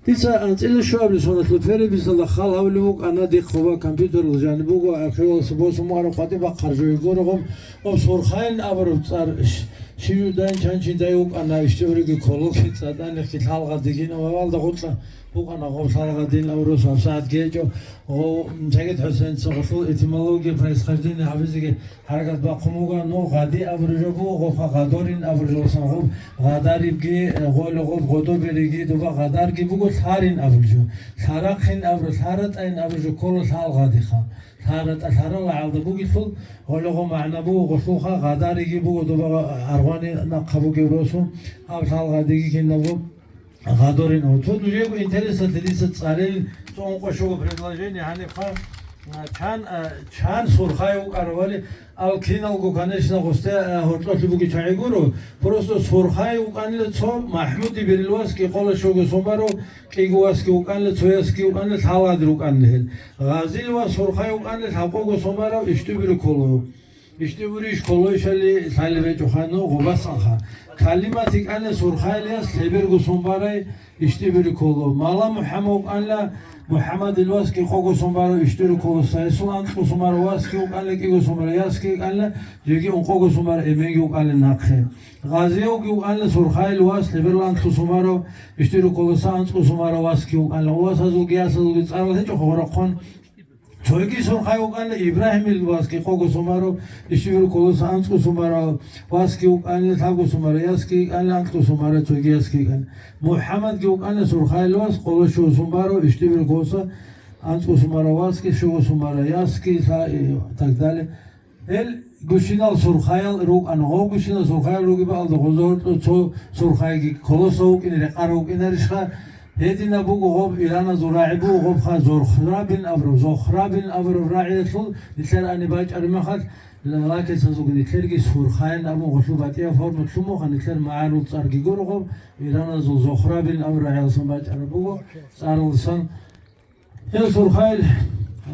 Дица анцӀила щуабилеб соналъул переписалда хал гьабулеб букӀана, дихъ гьоба компьютералда жаниб буго, архивалдаса босун бугӀараб къватӀибахъараб жо гурогъоб, гъоб Сурхайилан абураб цӀар щ-, щиб жидайин чанчиндай вукӀана, Иштибриги Кологи ЦӀатӀанихъги лъалгъадигин ва гьалда гъоркьа букӀана гъоб лъалгъадин абураб росу гьабсагӀатги гьечӀо, гъов Сагид ХӀусейнца гъолъул этимология, происхождение гьабизеги хӀаракат бахъун буго, ну, гъади абураб жо буго, гъоха гъадорин абураб жо, гъоб гъадарибги, гъоле гъоб гъодобериги, доба гъадарги буго, лъарин абураб жо. Лъарахъин абураб, лъаратӀайин абураб жо ккола лъалгъадиха. ЛъаратӀа, лъарала гӀалда бугелъул, гъоле гъо магӀна буго, гъолъулха гъадариги буго, доба аргъвани нахъа бугеб росу, гьаб лъалгъадиги кинабго гъадорин. Цо нужего интересалъе дица цӀалел цӀун къо щуго предложение гьанибха, а, чан, а, чан Сурхай вукӀаравали, ал киналго, конечно, гъосде, а, гьоркьолъи буги чагӀи гуро. Просто Сурхай вукӀанила цо МахӀмуди берил вас кӀикъола щуго сон барав, кӀиго васги вукӀанила, цо ясги вукӀанила, лъалгъади рукӀанила гьел. Гъазил вас Сурхай вукӀанила, лъабкъого сон барав, Иштибри Коло. Иштибри Колойшали лъалеб гьечӀоха, ну, гъобасалха. Калимат йикӀанила Сурхайил яс лъеберго сон барай, Иштибри Коло. Мала МухӀаммад вукӀанила, МухӀаммадил вас кӀикъого сон барав, Иштибри Колоса. Гьесул анцӀго сон барав васги вукӀанила, кӀиго сон барав ясги йикӀанила, жеги ункъого сон барав эменги вукӀанила нахъе. Гъазияв вукӀанила Сурхайил вас, лъеберал анлъго сон барав, Иштибри Колоса, анцӀго сон барав васги вукӀанила. Васазулги ясазулги цӀарал гьечӀоха гъорахъун. Цоги Сурхай вукӀанила Ибрагьимил вас кӀикъого сон барав, Иштибри Колоса, анцӀго сон барав васги вукӀанила, лъабго сон барав ясги йикӀанила, анлъго сон барав цоги ясги йикӀанила. МухӀаммадги вукӀанила Сурхайил вас, къоло щуго сон барав, Иштибри Колоса, анцӀго сон барав васги, щуго сон барав ясги, лъа-, и, так далее. Гьел гущинал Сурхаял рукӀана. Гъов гущинал Сурхаял ругеб алда гъоза гьоркьо цо Сурхайги Колоса вукӀин рекъарав вукӀинарищха? Гьединаб буго гъоб ираназул рагӀи буго гъобха Зохрабин абураб, Зохрабин абураб рагӀиялъул нилъер ани бачӀараб мехалъ, лакецазулги нилъерги Сурхайин абун гъолъул батӀияб форма лъумуха, нилъер магӀарул цӀарги гуро гъоб, ираназул Зохрабин абураб рагӀиялсан бачӀараб буго, цӀаралсан. Гьев Сурхайил,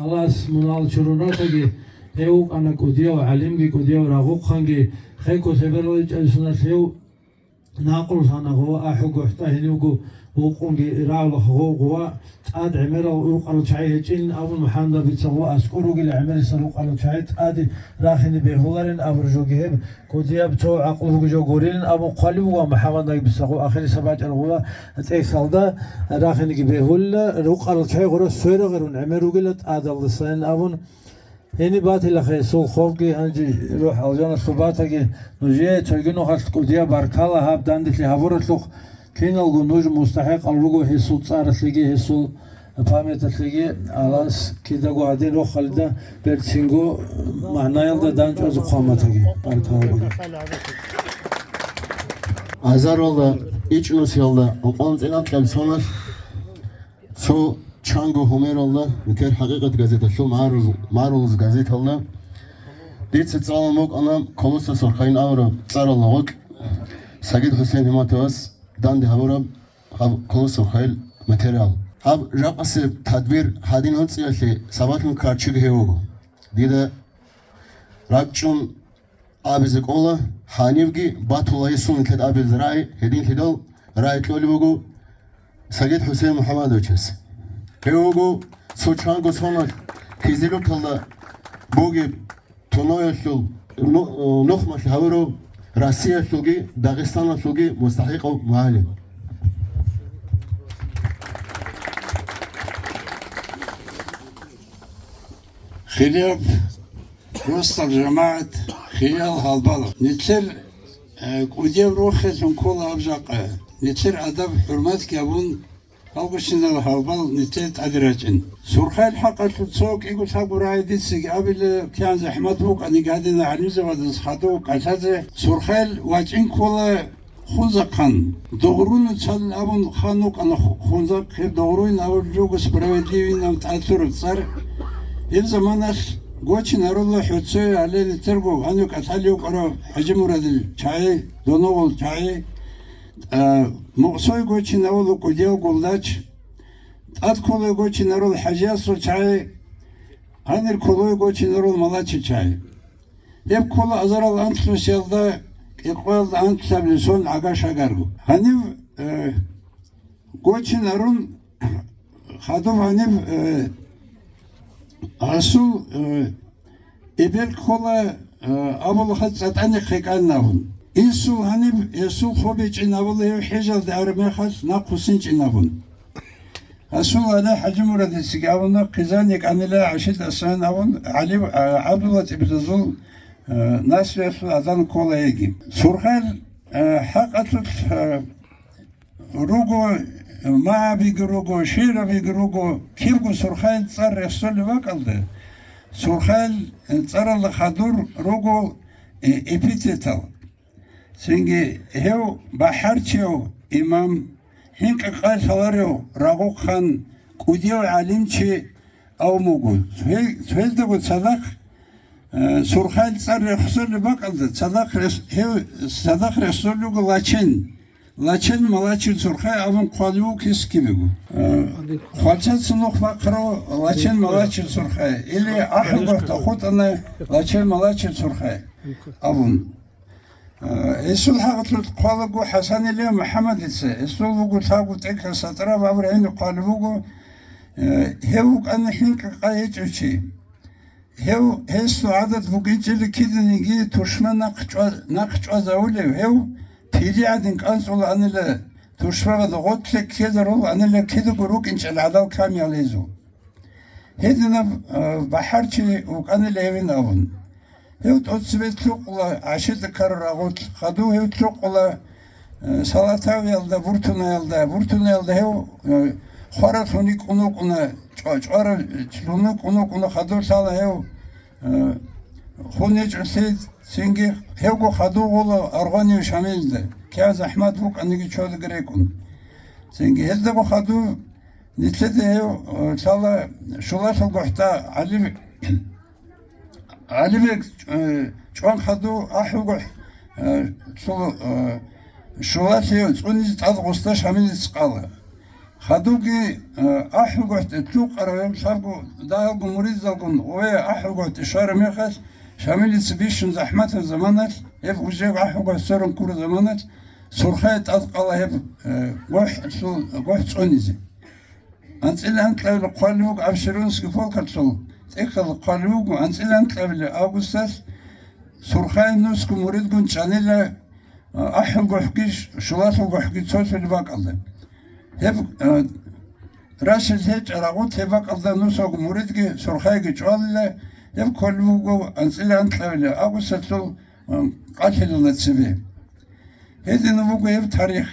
Аллагьас мунагьал чурун ратаги, гьев вукӀана кӀудияв гӀалимги, кӀудияв рагъухъанги, хеко лъебераличӀел суналъ гьев накълулъана гъова ахӀуго хӀтӀа гьенивго вукъунги рагӀулахъ гъов гъова тӀад гӀемерал рукъарал чагӀи гьечӀилин абун МухӀаммадабица гъов аскӀор ругел гӀемериса рукъарал чагӀи тӀаде рахине бегьуларин абураб жоги гьеб. КӀудияб цо гӀакълу бугеб жо гурилин абун хъвалев вугев МухӀаммаднагибица гъо ахирисаб бачӀараб гъуба тӀехьалда рахинеги бегьулила, рукъарал чагӀи гъура сверагъерун гӀемер ругила тӀадалдасайин абун. Гьениб батила гьесул хобги, гьанже рухӀ алжаналъув батаги, нужее цоги нухалъ кӀудияб баркала гьаб данделъи гьабуралъухъ, киналго нуж мустахӀикъал руго гьесул цӀаралъеги гьесул памяталъеги. Аллагьас кидаго гьадин рохалида берцинго магӀнаялда дандчӀвазе хъваматаги. Баркалла. Азаралда ичӀнусиялда анцӀила анкьабилеб соналъ цо чанго гьумералда, нилъер «ХӀакъикъат» газеталъул, «МагӀрул-, МагӀрулаз» газеталда, дица цӀалун букӀана Колосов Сурхайил аварагасул цӀаралда гъоркь Сагид ХӀусейн ХӀуматовас данде гьабураб гьаб Колосов Сурхайил материал. Гьаб жакъасеб тадбир гьадин анцӀиялъе сабаблъун ккарав чиги гьев вуго. Дида ракӀчӀун абизе кӀола, гьанивги батула гьесул нилъеда абилеб рагӀи, гьединлъидал рагӀи кьолеб буго Сагид ХӀусейн МухӀамадовичас. Гьев вуго цо чанго соналъ Кизилюрталда бугеб тоноялъул ну-, нухмалъ гьавурав Россиялъулги Дагъистаналъулги мустахӀикъав мугӀалим. Хириял росдал жамагӀат, хириял гьалбал! Нилъер, э, кӀудияв рохелъун ккола гьаб жакъа. Нилъер адаб-хӀурматги гьабун, гьалгощинал гьалбал нилъее тӀаде рачӀин. Сурхайил хӀакъалъулъ цо кӀиго-лъабго рагӀи дицаги абила, кигӀан захӀмат букӀаниги гьадинал гӀалимзабаздаса хадув кӀалъазе. Сурхайил вачӀин ккола Хунзахъан. Догъруну цалин абун хан вукӀана Ху-, Хунзахъ, гьеб Догъруйин абулеб жо буго, Справедливыйин абун тӀад лъураб цӀар. Гьеб заманалъ гочинарула ХӀоцое, гьале нилъерго гьанив кӀалъалев вукӀарав ХӀажимурадил чагӀи, Доновал чагӀи. А, Мукъсой гочинавула КӀудияв Гулдач, тӀад кколой гочинарул ХӀажиясул чагӀи, гьанир кколой гочинарул Малачил чагӀи. Гьеб ккола азарал анлънусиялда, кӀикъоялда анлъабилеб сон гӀага-шагарго. Гьанив, э, гочинарун хадуб гьаниб, э, гьасул, э, эбел ккола, э, абула хадуб ЦӀатӀанихъе кӀанин абун. Инсул гьаниб, гьесул хоб бичӀчӀин абула гьев хӀежалде араб мехалъ нахъвуссинчӀин абун. Гьасул гьале ХӀажимурадицаги абуна, хъизан йикӀанила ГӀашид Асаян абун, ГӀали, а, ГӀабдуллатӀиб Разул, э, наслуялъул азан ккола гьеги. Сурхайил, э, хӀакъалъулъ, э, руго, магӀабиги руго, шигӀрабиги руго, кибго Сурхайил цӀар рехсолеб бакӀалда, Сурхайил цӀаралда хадур руго, э, эпитетал. Цинги гьев бахӀарчияв имам, хӀинкъи-къай лъаларев рагъухъан, кӀудияв гӀалимчи, Авмугу, цоги-, цогидаздаго цадахъ, э, Сурхайил цӀар рехсолеб бакӀалда, цадахъ рес-, гьев цадахъ рехсолел руго Лачен. Лачен Малачил Сурхай абун хъвалев вуго кис-кибего. Э, хвалчаца нух бахъарав Лачен Малачил Сурхай, или АхӀулгохӀда хутӀана Лачен Малачил Сурхай абун. Э, гьесул хӀакъалъулъ хъвалаго ХӀасанилев МухӀаммадица, гьесул вуго лъабго тӀехьалъ Сатраб абураб гӀиниб хъвалев вуго, э, гьев вукӀана хӀинкъи-къай гьечӀев чи. Гьев, гьесул гӀадат бугинчӀели киданиги тушман нахъ чӀва-, нахъ чӀвазавулев, гьев пири гӀадин кӀанцӀулаанила, тушманаз гъорлъе ккезарулаанила, кидаго рукӀинчӀел гӀадал камиял гьезул. Гьединаб, а, бахӀарчи вукӀанила гьевин абун. Гьев тӀоцебе лъукъула ГӀашидаккарал рагъулъ, хадув гьев лъукъула, э, Салатавиялда, Буртунаялда, Буртунаялда гьев, э, хваралъун йикӀун вукӀуна, чӀва-, чӀваралъун йикӀун вукӀуна, хадув лъала гьев, э, хун гьечӀолъи, цинги гьевго хадув гъола Аргъванияв Шамилда, кигӀан захӀмат букӀаниги чолиги рекӀун. Цинги гьездаго хадув нилъеда гьев, э, лъала ШулалъулгохӀда ГӀали-, ГӀалибег, э, чӀван хадув АхӀулгохӀ, э, лъула, э, Шулалъе цӀунизе тӀад гъосда Шамилица къала. Хадувги, э, АхӀулгохӀде лъукъарав гьев лъабго дагьалго муридзалгун гъове АхӀулгохӀде щвараб мехалъ, Шамилица бищун захӀматаб заманалъ, гьеб уже АхӀулгохӀ сверун ккураб заманалъ, Сурхае тӀад къала гьеб, э, гохӀ лъу-, гохӀ цӀунизе. АнцӀила анкьабилеб хъвалев вуго Абшеронский полкалъул тӀехьалда хъвалев вуго, анцӀила анкьабилеб августалъ Сурхае нусго муридгун чӀанила, а, АхӀулгохӀги, ШулалъулгохӀги цолъулеб бакӀалда. Гьеб, а, рашизе гьечӀеб рагъулъ гьеб бакӀалда нусго муридги Сурхайги чӀвалила, гьеб кколеб буго анцӀила анкьабилеб августалъул, а, къалъилалда цебе. Гьединаб буго гьеб тарих.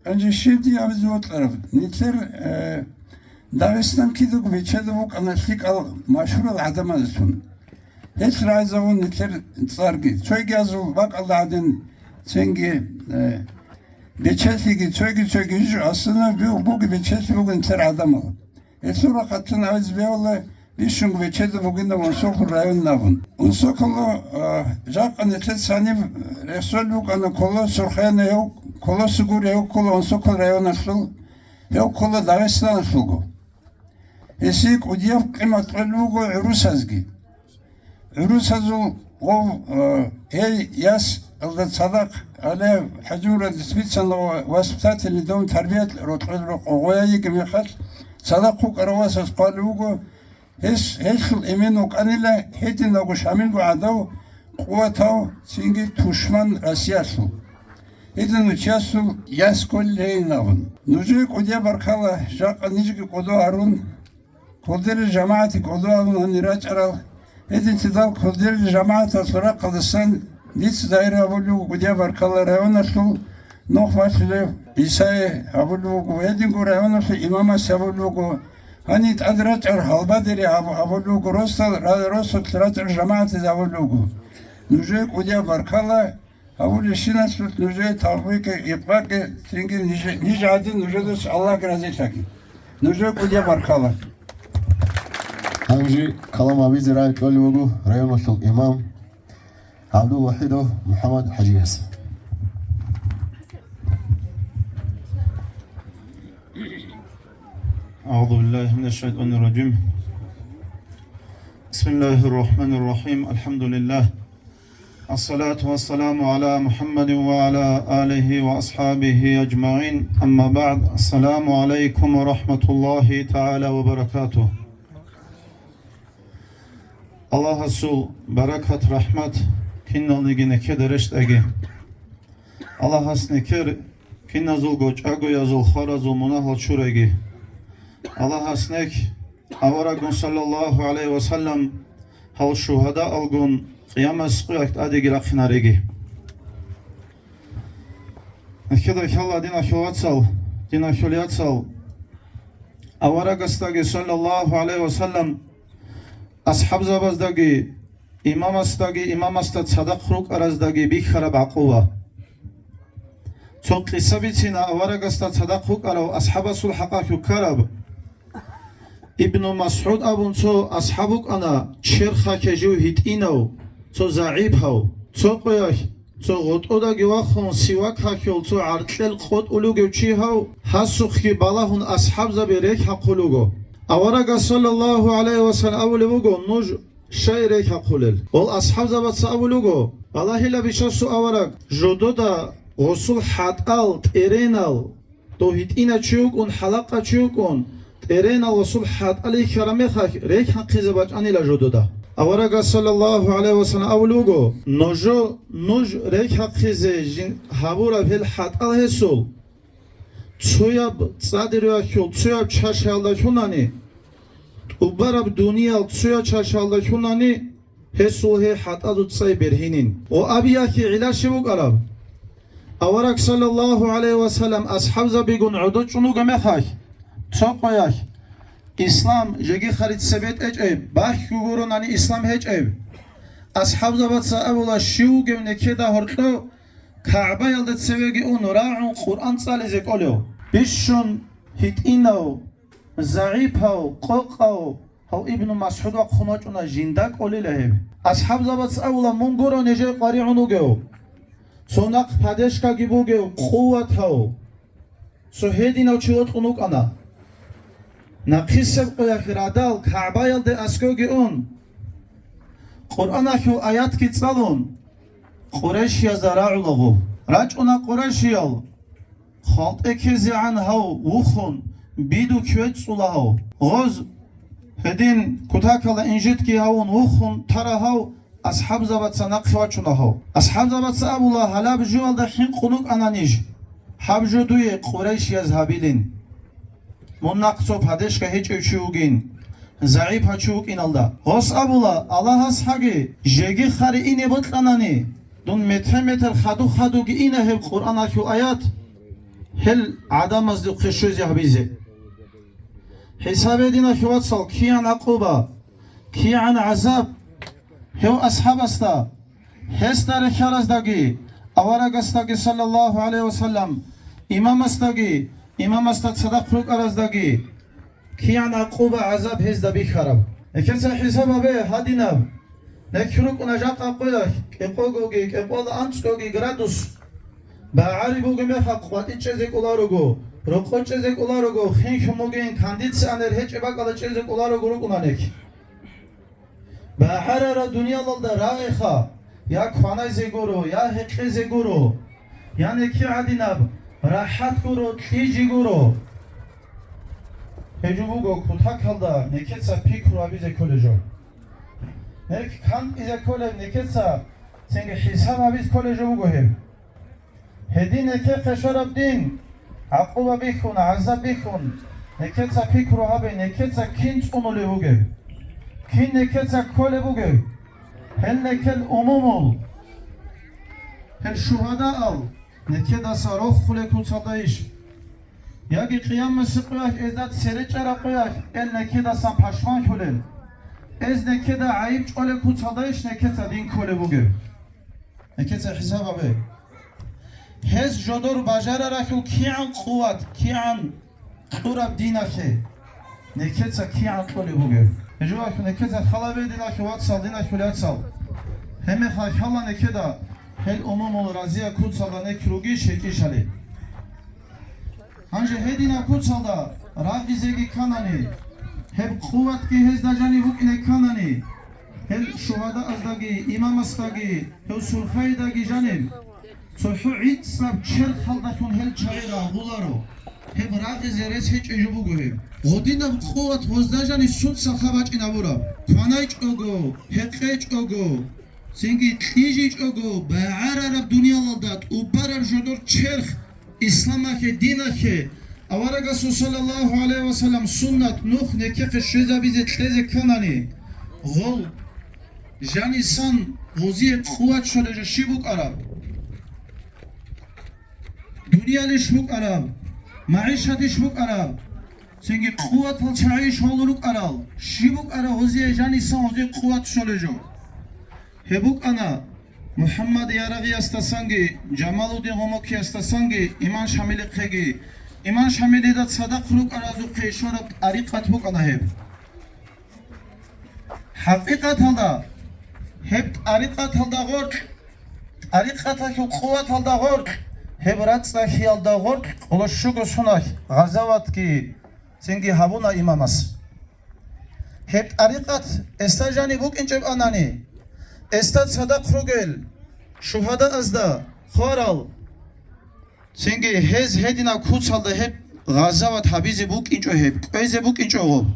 Гьанже щиб дие абизе бокьараб? Нилъер, э, Дагъистан кидаго бечедав вукӀана лъикӀал машгьурал гӀадамазулъун. Гьелъ рагӀизавун нилъер цӀарги. Цойги азул бакӀалда гӀадин, цинги, э, Бечелъиги цоги-цоги жо, аслан буги бечелъи бугин тер гӀадамал. Гьелъул рахъалъан гьавизе бегьула бищунго бечеда бугинаб Унсокол район абун. Унсоколо, а, жакъа нилъеца гьаниб рехсолеб букӀана, ккола Сурхаяна гьев, ккола Сугур гьев, ккола Унсокол районалъул, гьев ккола Дагъистаналъулго. Гьесие кӀудияб къимат кьолеб буго гӀурусазги. ГӀурусазул гъов, э, гьей ясалда цадахъ гьале ХӀажимурадица бицана ва воспитательный дом, тарбият рокьел рокъо гъоя йигеб мехалъ, цадахъ вукӀарав васас хъвалев вуго, гьес, гьелъул эмен вукӀанила гьединавго Шамилгу гӀадав, къуватав, цинги тушман Россиялъул. Гьединав чиясул яс кколин гьейин абун. Нужее кӀудияб баркала, жакъа нижги кӀодо гьарун, кодерил жамагӀатги кӀодо гьарун гьанир рачӀарал. Гьединлъидал кодерил жамагӀаталъул рахъалдасан дица загьир гьабулев вуго кӀудияб баркала районалъул нух бахъулев Исае гьабулев вуго, гьединго районалъул имамасе гьабулев вуго, гьанив тӀад рачӀар гьалбадере гьаб-, гьабулев вуго, росдал ра-, росулъ рачӀар жамагӀатазе гьабулев вуго. Нужее кӀудияб баркала. Гьабулебщиналъулъ нужее тавфикъги, икъбакъги, цинги ниж-, ниж гӀадин нужедаса Аллагь разилъаги. Нужее кӀудияб баркала. Гьанже калам гьабизе рагӀи кьолев вуго районалъул имам ГӀабдулвахӀидов МухӀаммад ХӀажияс. أعوذ بالله من الشيطان الرجيم. بسم الله الرحمن الرحيم. الحمد لله. الصلاة والسلام على محمد وعلى آله وأصحابه أجمعين. أما بعد. السلام عليكم ورحمة الله تعالى وبركاته. Аллагьасул баракат, рахӀмат киналниги нехеда рещтӀаги. Аллагьас нехер киназулго чӀагоязул хваразул мунагьал чураги. Аллагьас нехь аварагун, саллаллагьу гӀалайгьи ва саллам, гьал шугьадаалгун Къиямас къуялъ тӀадеги рахъинареги. Нехеда хьала, динахъул вацал, динахъул яцал, аварагасдаги, саллаллагьу гӀалайгьи ва саллам, асхӀабзабаздаги, имамасдаги, имамасда цадахъ рукӀараздаги бихьараб гӀакъуба. Цо къиса бицина аварагасда цадахъ вукӀарав асхӀабасул хӀакъалъулъ ккараб. Ибну МасгӀуд абун цо асхӀаб вукӀана, черхалъе жив гьитӀинав, цо загӀипав. Цо къоялъ, цо гъотӀодаги вахун, сивак гьахьул цо гӀаркьел къотӀулев чи гьав, гьасухъги балагьун асхӀабзаби рехь гьахъулего. Аварагас, саллаллагьу гӀалайгьи ва саллам, абулеб буго, нуж щай рехь гьахъулел? Гьел асхӀабзабаца абулего, балагьила, бичасул авараг, жодода гъосул хӀатӀал, тӀеренал, дов гьитӀинав чи вукӀун, хӀалакъав чи вукӀун, тӀеренал гъосул хӀатӀал йихьараб мехалъ рехь гьахъизе бачӀанила жодода. Аварагас, саллаллагьу гӀалайгьи ва саллам, абулеб буго, нужо, нуж рехь гьахъизе жин гьабураб гьел хӀатӀал гьесул, цояб цӀадирвахьул, цояб чашаялда лъунани, тӀубараб дуниял цояб чашаялда лъунани, гьесул гьей хӀатӀазул цӀай бергьинин. Ва абиялъе гӀилла щиб букӀараб? Авараг, саллаллагьу гӀалайгьи ва саллам, асхӀабзабигун гӀодов чӀун вуго мехалъ, цо къоялъ, ислам жеги харицебе тӀечӀеб, бахьго гуронани ислам гьечӀеб, асхӀабзабаца абула, щив вугев нехеда гьоркьов КагӀбаялда цевеги ун рагӀун Къуръан цӀализе кӀолев? Бищун гьитӀинав, загӀипав, къокъав гьав Ибну МасгӀуд вахъун вачӀуна, жинда кӀолила гьеб. АсхӀабзабаца абула, мун гуро нижее къваригӀун вугев, цо нахъ падешкаги бугев, къуватав, цо гьединав чи вокьун вукӀана. Нахъисеб къоялъ радал КагӀбаялде аскӀоги ун, Къуръаналъул аятги цӀалун, къурайшиязда рагӀулаго. РачӀуна къурайшиял, хвалтӀе ккезегӀан гьав вухун, бидук вецӀцӀула гьав. Гъоз гьедин кутакалда инжитги гьавун вухун тара гьав, асхӀабзабаца нахъе вачуна гьав. АсхӀабзабаца абула, гьалаб жуялда хӀинкъун вукӀана ниж. Гьаб жо дуе къурайшияз гьабилин. Мун нахъ цо падешка гьечӀев чи вугин, загӀипав чи вукӀиналда. Гъос абула, Аллагьас хӀаги, жеги хари ине бокьанани, дун метер-метер, хадув-хадувги ина гьеб Къуръаналъул аят, гьел гӀадамаздухъе щвезе гьабизе. ХӀисабе, диналъул вацал, кигӀан гӀакъуба, кигӀан гӀазаб гьев асхӀабасда, гьесда рехьараздаги, аварагасдаги, саллаллагьу гӀалайгьи ва саллам, имамасдаги, имамасда цадахъ рукӀараздаги кигӀан гӀакъуба-гӀазаб гьезда бихьараб. Нехеца хӀисаб гьабе гьадинаб. Нехь рукӀуна жакъа къоялъ кӀикъогоги, кӀикъоялда анцӀгоги градус. БагӀари бугеб мехалъ къватӀи чӀезе кӀоларого, рокъо чӀезе кӀоларого, хинлъун бугин, кондиционер гьечӀеб бакӀалда чӀезе кӀоларого рукӀуна нехь. БагӀарараб дуниялалда рагъеха, я кванайзе гуро, я гьекъезе гуро, я нехи гӀадинаб рахӀат гуро, кьижи гуро. Гьеб жо буго кутакалда нехеца пикру гьабизе кколеб жо. Нехь кантӀизе кколеб нехеца, цинги хӀисаб гьабизе кколеб жо буго гьеб. Гьедин нехехъе щвараб дин, гӀакъуба бихьун, гӀазаб бихьун, нехеца пикру гьабе, нехеца кин цӀунулев вугев? Кин нехеца кколев вугев? Гьел нехел умумул, гьел шугьадаал нехедаса рохулеб куцалдайищ? Яги къиямасе къоялъ эзда цере чӀараб къоялъ эл нехедасан пашманлъулел? Эз нехеда гӀайиб чӀвалеб куцалдайищ нехеца дин кколев вугев? Нехеца хӀисаб гьабе. Гьез жодор бажараралъул кигӀан къуват, кигӀан кьураб диналъе, нехеца кигӀан кьолеб бугеб? Гьеб жоялъул нехеца халабе диналъе вацал, диналъул яцал. Гьебмехалъ хала нехеда гьел умумул разия куцалда нехь ругищ гьечӀищали. Гьанже гьединаб куцалда рагъизеги кканани, гьеб къуватги гьезда жаниб букӀине кканани, гьел шугьадааздаги, имамасдаги, гьев сулхаидаги жаниб, цохӀо гӀицӀаб черхалдалъун гьел чагӀи рагъуларо. Гьеб рагъизе рес гьечӀеб жо буго гьеб. Гъодинаб къуват гъозда жаниб сунца хабачӀин абураб? КванайчӀого, гьекъечӀого, цинги кьижичӀого, багӀарараб дуниялалда тӀубараб жодор черх, исламалъе, диналъе, аварагасул саллаллагьу гӀалайгьи ва саллам суннат нух нехехъе щвезабизе кьезе кканани, гъол жанисан гъозие къуват щолеб жо щиб букӀараб? Дуниялищ букӀараб, магӀишатищ букӀараб, цинги къуватал чагӀийищ гьол рукӀарал? Щиб букӀараб гъозие жанисан гъозие къуват щолеб жо? Гьеб букӀана МухӀаммад Ярагъиясдасанги, Жамалудин Гъумукиясдасанги, Имам Шамилихъеги. Имам Шамилида цадахъ рукӀаразухъе щвараб тӀарикъат букӀана гьеб. ХӀакъикъаталда, гьеб тӀарикъаталда гъоркь, тӀарикъаталъул къуваталда гъоркь, гьеб рацӀцӀалъиялда гъоркь къоло щуго соналъ гъазаватги цинги гьабуна имамас. Гьеб тӀарикъат эсда жаниб букӀинчӀеб анани, эсда цадахъ ругел шугьадаазда хварал, цинги гьез гьединаб куцалда гьеб гъазават гьабизе букӀинчӀо, гьеб кӀвезе букӀинчӀо гъоб.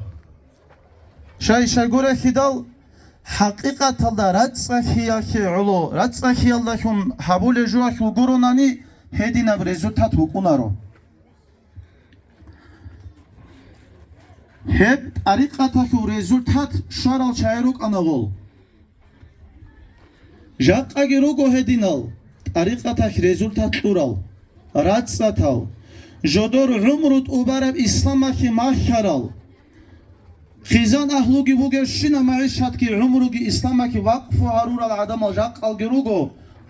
Щай-щай гурелъидал, хӀакъикъаталда рацӀцӀалъиялъе гӀоло, рацӀцӀалъиялдалъун гьабулеб жоялъул гуронани, гьединаб результат букӀунаро. Гьеб тӀарикъаталъул результат щварал чагӀи рукӀана гъол. Жакъаги руго гьединал тӀарикъаталъ результат кьурал, рацӀцӀатал, жодор гӀумру тӀубараб исламалъе малъарал, хъизан агьлуги бугевщина магӀишатги гӀумруги исламалъе вакъфу гьарурал гӀадамал жакъалги руго,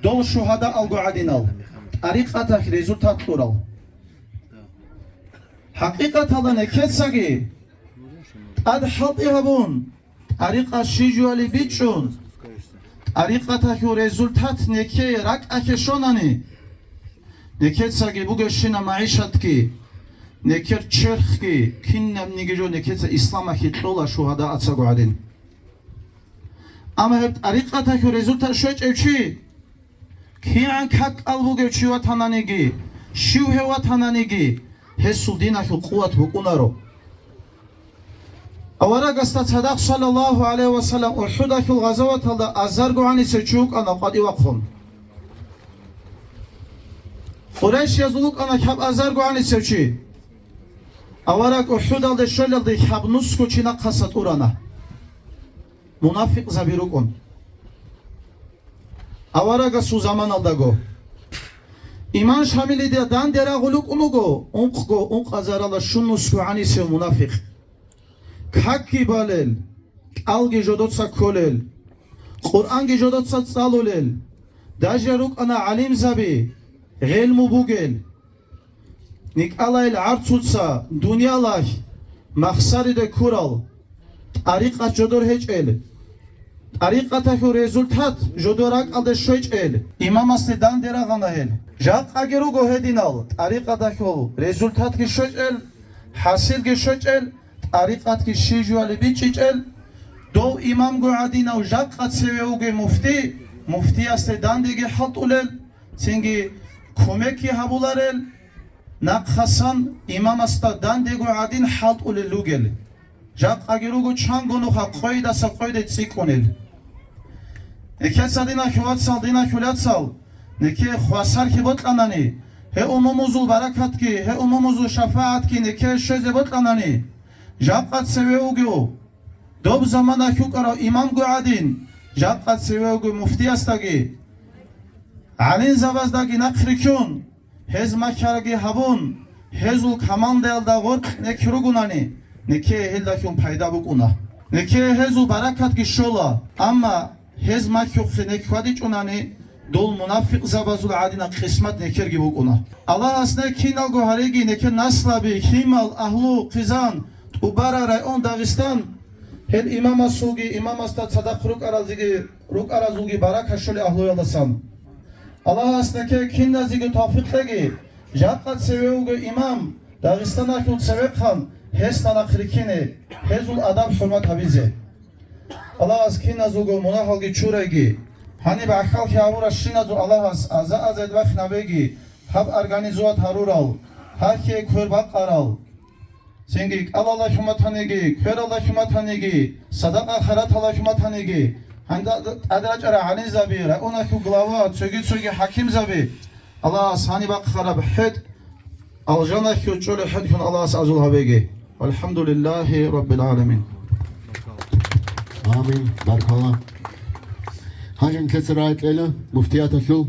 дол шугьадаалго гӀадинал, тӀарикъаталъ результат кьурал. ХӀакъикъаталда нехецаги тӀад хӀалтӀи гьабун, тӀарикъат щиб жоялин бичӀчӀун, тӀарикъаталъул результат нехее ракӀалъе щонани, нехецаги бугевщина магӀишатги, нехер черхги, кинабниги жо нехеца исламалъе кьола шугьадаацаго гӀадин. Амма гьеб тӀарикъаталъул результат щвечӀев чи, кигӀан какал бугев чи ватананиги, щив гьев ватананиги, гьесул диналъул къуват букӀунаро. Аварагасда цадахъ, саллаллагьу гӀалайгьи ва саллам, УхӀудалъул гъазаваталда азарго гӀанисев чи вукӀана къватӀив вахъун. Къурайшиязул вукӀана лъабазарго гӀанисев чи. Авараг УхӀудалде щвелалде лъабнусго чи нахъаса тӀурана. Мунафикъзаби рукӀун. Аварагасул заманалдаго. Имам Шамилида данде рагъул рукӀун вуго ункъго, ункъазарала щунусго гӀанисев мунафикъ. Какги балел, кӀалги жодоца кколел, Къуръанги жодоца цӀалулел, даже рукӀана гӀалимзаби, гӀелму бугел. никӀалайил гӀарцуца дуниялалъ махсариде ккурал, тӀарикъат жодор гьечӀел, тӀарикъаталъул результат жодор ракӀалде щвечӀел, имамасде данде рагъана гьел. Жакъаги руго гьединал, тӀарикъаталъул результатги щвечӀел, хӀасилги щвечӀел, тӀарикъатги щиб жоялеб бичӀчӀичӀел, дов имамго гӀадинав жакъа цеве вугев муфти, муфтиясде дандеги хӀалтӀулел, цинги кумекги гьабуларел, нахъасан имамасда дандего гӀадин хӀалтӀулел ругел. Жакъаги руго чанго нуха къойдаса къойде цӀикӀкӀунел. Нехеца, динахъе вацал, динахъе уляцал, нехее хвасарлъи бокьанани, гьев умумузул баракатги, гьев умумузул шафагӀатги нехее щвезе бокьанани, жакъа цеве вугев, доб замана хьукӀарав имамго гӀадин, жакъа цеве вугев муфтиясдаги, гӀалимзабаздаги нахъричун, гьез махьараги гьабун, гьезул командаялда гъоркь нек ругунани, некее гьелдалъун пайда букӀуна. Некее гьезул баракатги щола, амма гьез махьухъе нек хьвадичӀунани, дол мунафикъзабазул гӀадинаб къисмат некерги букӀуна. Аллагьас нек киналго гьареги, некер наслаби, лъимал, агьлу, хъизан, тӀубараб район Дагъистан, гьел имамасулги, имамасда цадахъ рукӀаразиги, рукӀаразулги баракат щолеб агьлуялдасан. Аллагьас нехее киназеги тавфикъ кьеги, жакъа цеве вуго имам, Дагъистаналъул цевехъан, гьесда нахърикине, гьезул адаб-хӀурмат гьабизе. Аллагьас киназулго мунагьалги чурайги, гьаниб гӀахьаллъи гьавуращиназул Аллагьас аза-азад вахъинабеги, гьаб организовать гьарурал, гьахье квер бакъарал, цинги кӀалалда хьуматаниги, квералда хьуматаниги, садакъа-хараталда хьуматаниги, гьанже тӀадрачӀарал гӀалимзаби, районалъул глава, цоги-цоги хӀакимзаби, Аллагьас гьаниб бахъараб хӀетӀ алжаналъур чӀолеб хӀетӀлъун Аллагьас азул гьабеги. Валхамдулиллагьи раббил гӀаламин. Амин. Баркалла. Гьанже нилъеца рагӀи кьела муфтияталъул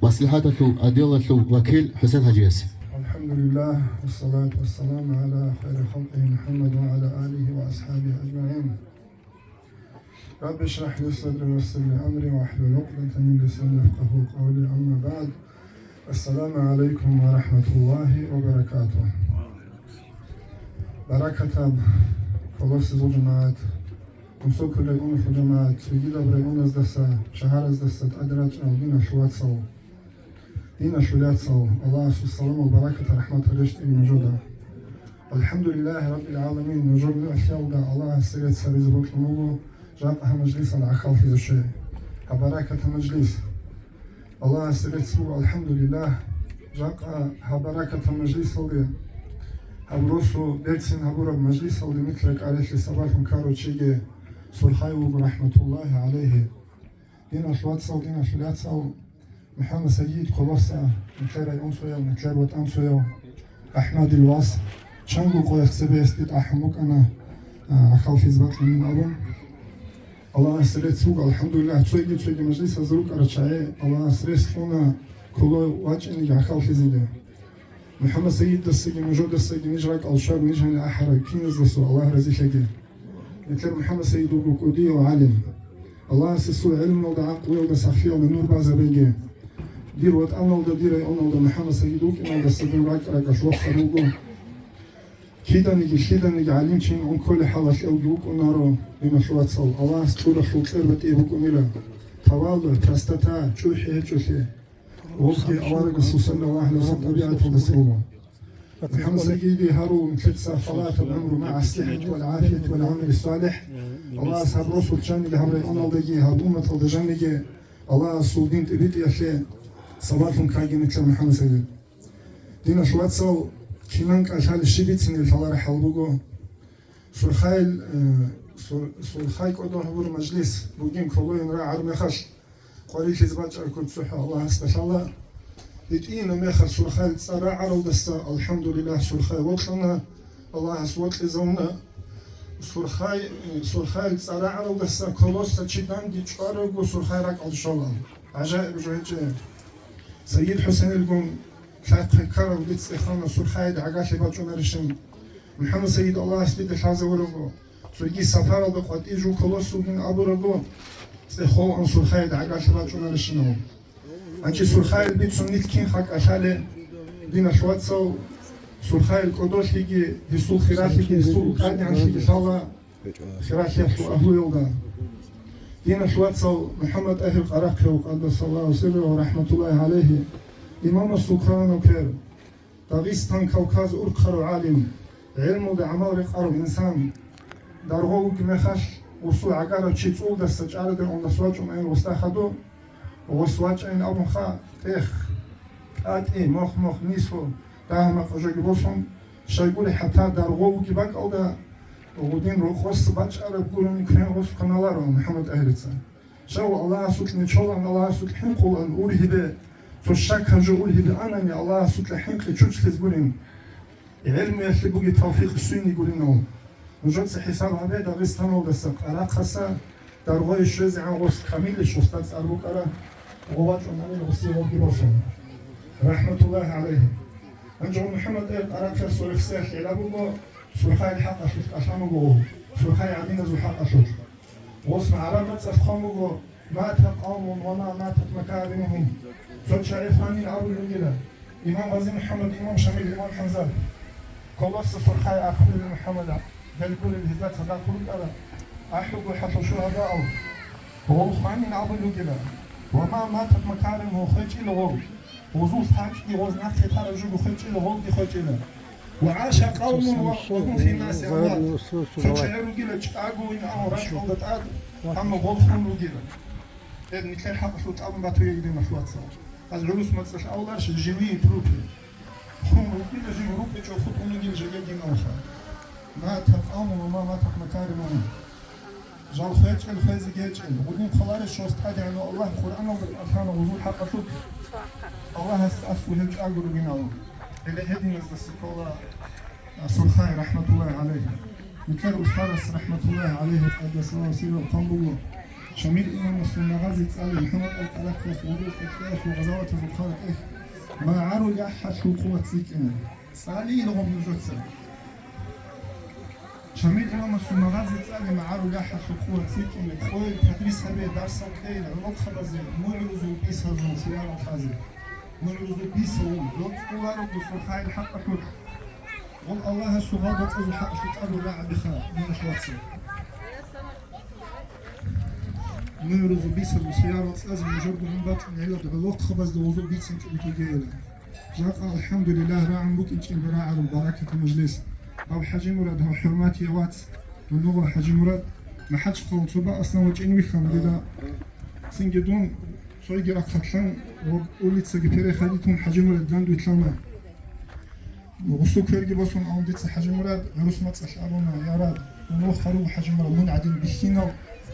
маслихӀаталъул отделалъул вакил ХӀусен-хӀажияс. الحمد لله، والصلاة والسلام على خير خلقه محمد وعلى آله وأصحابه أجمعين. رب اشرح لي صدري ويسر لي أمري واحلل عقدة من لساني يفقهوا قولي. أما بعد. السلام عليكم ورحمة الله وبركاته. Баракатаб Колосизул жамагӀат, Мусокул районалъул жамагӀат, цогидаб районаздаса, шагьараздаса тӀаде рачӀарал диналъул вацал, диналъул яцал, Аллагьасул саламал баракат, рахӀмат рещтӀине нужеда. АлхӀамдулиллагьи раббил гӀаламин, нужер нугӀлъиялда Аллагьасе рецц гьабизе бокьун буго жакъа гьаб мажлисалда гӀахьаллъизе щвей. Гьаб баракатаб мажлис. Аллагьасе рецц буго, алхӀамдулиллагь, жакъа гьаб баракатаб мажлисалде, гьаб росу берцин гьабураб мажлисалде нилъ ракӀаралъе сабаблъун ккарав чиги Сурхай вуго, рахӀматуллагьи гӀалайгьи. Диналъул вацал, диналъул яцал, МухӀаммад Саид Колоса, нилъер районцояв, нилъер ватӀанцояв, АхӀмадил вас, чанго къоялъ цебе гьесде тӀахӀун букӀана, а, гӀахьаллъизе бокьунин абун. Аллагьасе рецц буго, алхӀамдулиллагь, цоги-цоги мажлисазда рукӀарал чагӀи Аллагьас рес кьуна кколо вачӀинеги гӀахьаллъизеги. МухӀаммад Саидасаги нужедасаги ниж ракӀал щвар, ниж гьанив ахӀарал киназдасул Аллагь разилъаги. Нилъер МухӀаммад Саид вуго кӀудияв гӀалим. Аллагьас гьесул гӀелмуялда, гӀакълуялда, сахлъиялда нур базабеги. Дир ватӀаналда, дир районалда МухӀаммад Саид вукӀиналдаса дун ракӀ-ракӀалъ вохун руго. Киданиги, лъиданиги гӀалимчи вугин кколеб хӀалалъ гьевги вукӀунаро, диналъул вацал, Аллагьас кьуралъул кьер батӀияб букӀунила. Таваллу, простота, чӀухӀи гьечӀолъи. Гьебги аварагасул саллаллагьу гӀалайгьи вассалам тӀабигӀаталдаса буго. МухӀаммад Саиди гьарун нилъеца: фала табъун гӀумру магӀа ссихӀати вал гӀафияти вал гӀамали ссалихӀ. Аллагьас гьаб росулъ жаниги, гьаб районалдаги, гьаб умматалда жаниги Аллагьасул дин тӀибитӀиялъе сабаблъун ккаги нилъер МухӀаммад Саид. Диналъул вацал, кинан кӀалъалеб, щиб бицинеб лъалареб хӀал буго. Сурхайил, э, Сур-, Сурхай кӀодо гьабураб мажлис бугин кколойин рагӀараб мехалъ, къварилъизе бачӀараб куцалъухъ Аллагьасда лъала. ГьитӀинаб мехалъ Сурхайил цӀар рагӀаралдаса, алхӀамдулиллагь, Сурхай вокьана, Аллагьас вокьизавуна. Сурхай, э, Сурхайил цӀар рагӀаралдаса Колоса чи данде чӀварабго Сурхай ракӀалде щвала. ГӀажаиб жо гьечӀеб. Саид ХӀусенилгун лъай хъвеккарав дица цӀехана Сурхайиде гӀагарлъи бачӀунарищин. МухӀаммад Саид, Аллагьас дида лъазавурабго, цоги сапаралда къватӀив жив Колос вугин абурабго, цӀехолаан Сурхайиде гӀагарлъи бачӀунарищинав. Гьанже Сурхайил бицун нилъ кинха кӀалъалеб, диналъул вацал, Сурхайил кӀодолъиги, гьесул хиралъиги, гьесул къайдагӀанлъиги лъала хиралъиялъул агьлуялда. Диналъул вацал, МухӀаммад ТӀагьир Къарахъев, къаддасаллагьу сиррагьу, рахӀматуллагьи гӀалайгьи, имамасул кваранаб квер, Дагъистан, Кавказ урхъарав гӀалим, гӀелмуялда гӀамал рекъарав инсан, даргъов вугеб мехалъ, гъусул гӀагарав чи цӀулдаса чӀараде унас вачӀун ай гъусда хадур, гъос вачӀайин абунха, тӀех, кӀатӀи, мох-мох, нисго, дагьа-макъа жоги босун, щайгури хӀатта даргъов вугеб бакӀалда, гъудин рокъос бачӀараб гурони квен гъос кваналаро МухӀаммад ТӀагьирица. Щай Аллагьасукьни чолан, Аллагьасукь хӀинкъулан ургьибе, цо щакаб жо ургьибе анани, Аллагьасукьа хӀинкъи чучлъиз гурин. ГӀелмуялъе бугеб тавфикъ суйни гуринал. Нужеца хӀисаб гьабе, Дагъистаналдаса, Къарахъаса, даргъое щвезегӀан гъос Камилищ гъосда цӀар букӀара, гъов вачӀун амин гъосие гъобги босун. РахӀматуллагьи гӀалайгьи. Гьанже гъо МухӀаммад ТӀагьир Къарахъиясул рехсиялъ гӀелаб буго, Сурхайил хӀакъалъулъ кӀалъан буго гъов, Сурхай гӀадиназул хӀакъалъулъ. Гъос магӀараб мацӀалъ хъван буго: «Мата къавмун ва ма матат макаримухум». Цо чагӀи хванин абулел ругила, имам Гъази МухӀаммад, имам Шамил, имам ХӀамзат. Кколоса Сурхай ахъулел МухӀаммада, гьел гурел гьезда цадахъ рукӀарал, ахӀуго хӀалъул шугьадаал. Гъол хванин абулел ругила: «Ва ма матат макаримухум», хвечӀила гъол. Гъозул лъачӀги гъоз нахъе тараб жуго хвечӀила, гъолги хвечӀила. «Ва гӀаша къавмун ва, ва гьум фи наси амват». Цо чагӀи ругила чӀаго вугин абун ракьалда тӀад, амма гъол хун ругила. Гьеб нилъер хӀакъалъулъ тӀамун батуе, диналъул вацал. Гьаз гӀурус мацӀалъ авларищ, живые трупы. Хун ругила, жив рукӀичӀо хутӀун ругила жеги диналха. Мата къавмун ва ма матат макаримухум. Жал хвечӀел, хвезе гьечӀел. Гъудин кколарищ гъос тӀадегӀанав Аллагь Къуръаналда кӀалъана гъозул хӀакъалъулъ. Аллагьас аслу гьев чӀаго ругинал. Гьеле гьединаздаса ккола, а, Сурхай, рахӀматуллагьи гӀалайгьи. Нилъер устарас, рахӀматуллагьи гӀалайгьи, къаддасаллагьу сиррагьу, хъван буго: Шамил имамасул магъази цӀали МухӀаммад ал-Къарахъияс гъозул къеркьеялъул гъазаватазул хъара тӀехь магӀарул яхӀалъул къуват цӀикӀкӀине. ЦӀали илгъун нужеца. Шамил имамасул магъази цӀали магӀарул яхӀалъул къуват цӀикӀкӀине, къойил тадрис гьабе, дарсал кьейил, гӀолохъабазе, мугӀрузул бисазул сиярал лъазе. МугӀрузул бисавун, рокьуларого Сурхайил хӀакъалъулъ. Гъол Аллагьасул гъалбацӀазул хӀакъалъулъ тӀаде рагӀабиха, диналъул вацал. МугӀрузул бисазул сиярал цӀазе нужерго гьан бачӀун гӀелаб гӀолохъабазда гъозул бицинчӀого тугейила. Жакъа, алхӀамдулиллагь, рагӀун букӀинчӀин барагӀарун баракатаб мажлис. Гьав ХӀажимурад, гьав хӀурматияв вац, дун вуго ХӀажимурад, МахӀачхъалан цо бакӀасан вачӀин вихьана дида. Цинги дун цойги рахъалъан ва улицаги переходитун ХӀажимурад дандвилъана. Гъусул кверги босун, амма дица ХӀажимурад гӀурус мацӀалъ абуна: «Я рад, дун вохъарав ХӀажимурад, мун гӀадин бихьинал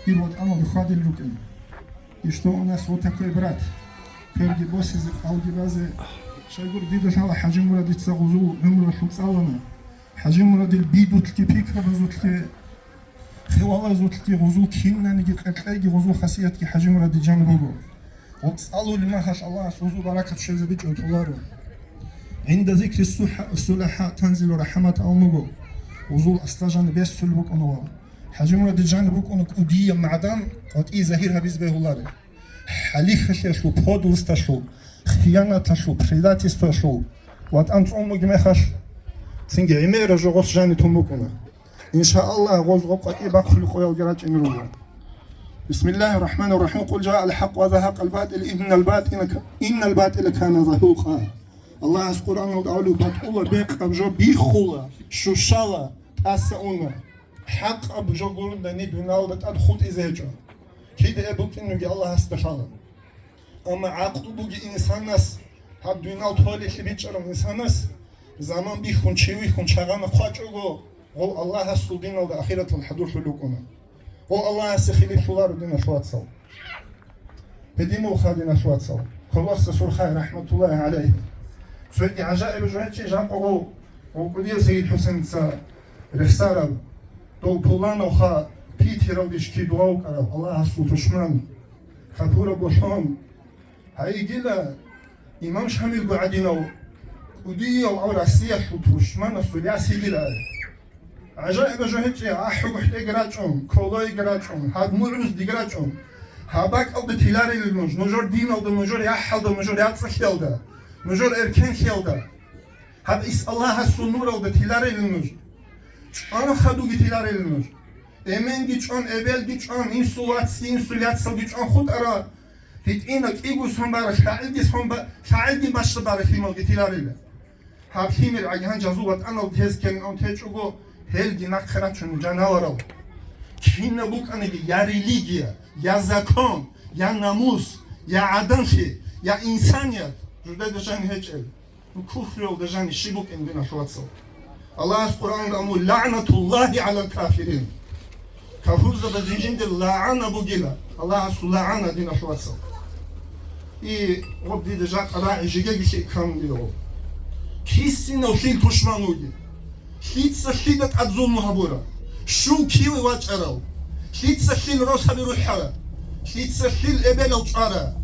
дир ватӀаналде хьвадил рукӀин». И что у нас вот такой брат? Кверги босизе, кӀалги базе. Щайгур дида лъала ХӀажимурад дица гъузул гӀумруялъул цӀалана. ХӀажимурадил бидулъги, пикрабазулъги, хиялазулъги, гъузул кинаниги къеркьейги гъузул хасиятги ХӀажимурадил жаниб буго. Гъол цӀалулеб мехалъ Аллагьас гъузул баракат щвезе бичӀчӀун толаро. ГӀинда зикри суха-, сулахӀа танзилу рахӀмат абун буго. Гъузул аслажани бесулеб букӀуна ва ХӀажимурадил жаниб букӀуна кӀудияб магӀдан, къватӀие загьир гьабизе бегьуларо. ХӀалихьалъиялъул, подлосталъул, хиянаталъул, предательствоялъул ватӀан цӀун бугеб мехалъ, цинги гӀемераб жо гъос жаниб тун букӀуна. Иншааллагь, гъоз гъоб къватӀибе бахъулеб къоялги рачӀине руго. Бисмиллагьир рахӀманир рахӀим. Къул жаал хӀакъ ва загьакъал батӀил, иннал батӀила ка-, иннал батӀила кана загьукъа. Аллагьас Къуръаналда абулеб, батӀула бекъаб жо биххула, щущала, тӀаса уна. ХӀакъаб жо гурони дуниялалда тӀад хутӀизе гьечӀо. Кида гьеб букӀинеги Аллагьасда лъала. Амма гӀакълу бугеб инсанас, гьаб дуниял толелъи бичӀчӀарав инсанас, заман бихьун, чи вихьун, чагъана хъвачӀого, гъов Аллагьасул диналда ахираталда хӀадурлъун рукӀуна. Гъов Аллагьасе хилиплъуларо, диналъул вацал. Гьединал хадиналъул вацал. Кколоса Сурхай, рахӀматуллагьи гӀалайгьи. Цоги гӀажаиб жо гьечӀищ, жакъа гъов, гъов кӀудияв Саид ХӀусенца рехсараб, дов пуланавха Питералде щиб дугьа вукӀарав Аллагьасул тушман. Хапураб болъон. Гьайгила, имам Шамилго гӀадинав кӀудияв гьав Россиялъул тушманасул яс йигила. ГӀажаиб жо гьечӀищ, ахӀуго хӀетӀеги рачӀун, кколойги рачӀун, гьаб мугӀруздеги рачӀун. Гьаб бакӀалда тиларила нуж, нужер диналда, нужер яхӀалда, нужер яцӀцӀалъиялда, нужер эркенлъиялда. Гьаб ис Аллагьасул нуралда тиларел нуж. ЧӀван хадуги тиларел нуж. Эменги чӀван, эбелги чӀван, инсул вацги, инсул яцалги чӀван хутӀара. ГьитӀина кӀиго сон бара, лъагӀелги сон ба-, лъагӀелги баща бара лъималги тиларила. Гьаб лъимер гӀагьан жазул ватӀанал тез ккелин ун течӀого, гьелги нахъе рачун жанаварал. Кинаб букӀаниги я религия, я закон, я намус, я гӀадамлъи, я инсаният жудеда жан гьечӀел. Ну, куфруялда жани щиб букӀин, диналъул вацал? Аллагьас Къуръанда аму: «ЛагӀнатуллагьи гӀалал кафирин». Кафурзабазин жиндир лагӀана бугила, Аллагьасул лагӀана, диналъул вацал. И гъоб дида жакъа рагӀи жигеги лъикӀ камун дида гъоб. Кисинав лъил тушман вугин? Лъица лъида тӀад зулму гьабура? Щув киве вачӀарав? Лъица лъил росаби рухӀара? Лъица лъил эбелал чӀвара?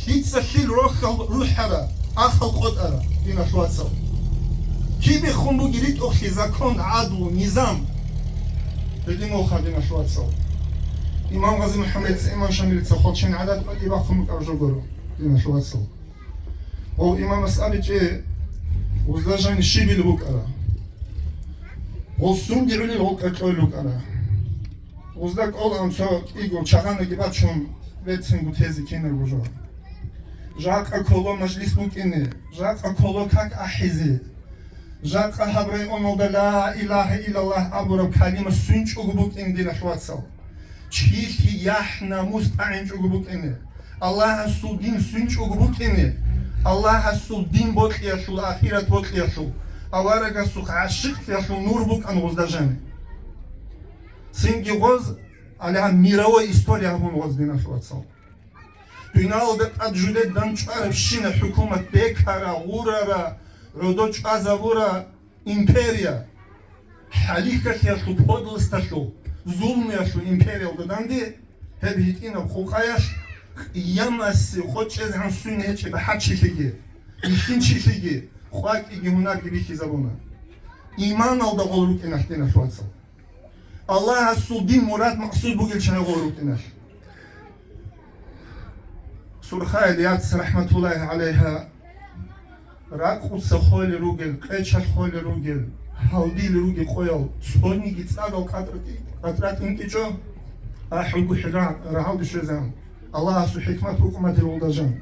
Лъица лъил рохьал рухӀара, ахал къотӀара, диналъул вацал? Кибехун буги ритӀухълъи закон, гӀадлу, низам? Гьедин вохха, диналъул вацал. Имам Гъази МухӀаммадица, имам Шамилица хвалчен гӀадат къватӀи бахъун букӀараб жо гуро, диналъул вацал. Гъов имамас абичӀе, гъузда жани щибил букӀара. Гъол сунги гӀулил гъол къеркьойил рукӀана. Гъузда кӀолаан цо кӀиго чагъанаги бачун, бецинго тезе кинабго жо. Жакъа кколо мажлис букӀине, жакъа кколо как ахӀизе, жакъа гьаб районалда ла илагьа иллаллагь абураб калима сунчӀого букӀине, диналъул вацал. Чилъи яхӀ-намус тӀагӀинчӀого букӀине, Аллагьасул дин сунчӀого букӀине, Аллагьасул дин бокьиялъул, ахират бокьиялъул, аварагасухъ гӀащикълъиялъул нур букӀан гъузда жани. Цинги гъоз, гьале гьаб мировой история гьабун гъоз, диналъул вацал. Дуниялалда тӀад жудер данчӀварабщина хӀукумат бекара, гъурара, гӀодо чӀвазабура, империя, хӀалихьалъиялъул, подлосталъул, зулмуялъул империялда данде, гьеб гьитӀинаб къукъаялъ къиямасе къо чӀезегӀан сунни гьечӀеб бахӀарчилъиги, бихьинчилъиги, къвакӀиги гьунарги бихьизабуна. Иманалда гъол рукӀиналъ, диналъул вацал. Аллагьасул дин мурад-максуд бугел чагӀи гъол рукӀиналъ. Сурхаил яц, рахӀматуллагьи гӀалайгьа, ракӀуца холел ругел, къечалъ холел ругел, гьалдил ругел къоял цониги цӀадал къатӀра-, къатӀра тӀинтӀичӀо, ахӀулгохӀел рагӀалде щвезегӀан, Аллагьасул хӀикмат рукӀун батила гъолда жан.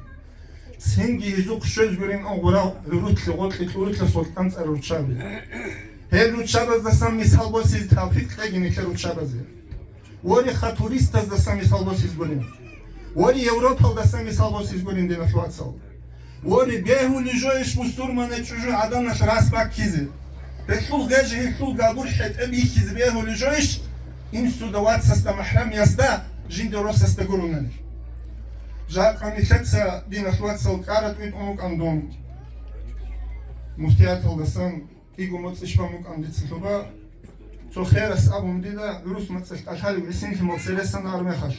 Цинги гьезухъ щвез гурин гъурал гӀурулъи, гъоркье кьурулъа султӀан цӀар руччаби. Гьел руччабаздасан мисал босизе тавфикъ кьеги нилъер руччабазе. Воре, ха туристаздаса мисал босиз гурин. Воре, Европалдаса мисал босиз гурин, диналъул вацал. Воре, бегьулей жойищ бусурманай чӀужу гӀадамалъ рас баккизе? Гьелъул гъеж, гьелъул габур хӀетӀе бихьизе бегьулей жойищ, инсуда, вацасда, махӀрамиясда, жинда росасда гуронани? Жакъа нилъеца, диналъул вацал, кӀара тӀвитӀун вукӀан дун. Муфтияталдасан кӀиго моцӀ ишбан букӀан дица лъуба. Цо херас абун дида, гӀурус мацӀалъ кӀалъалев гӀисин лъимал цересан армехалъ.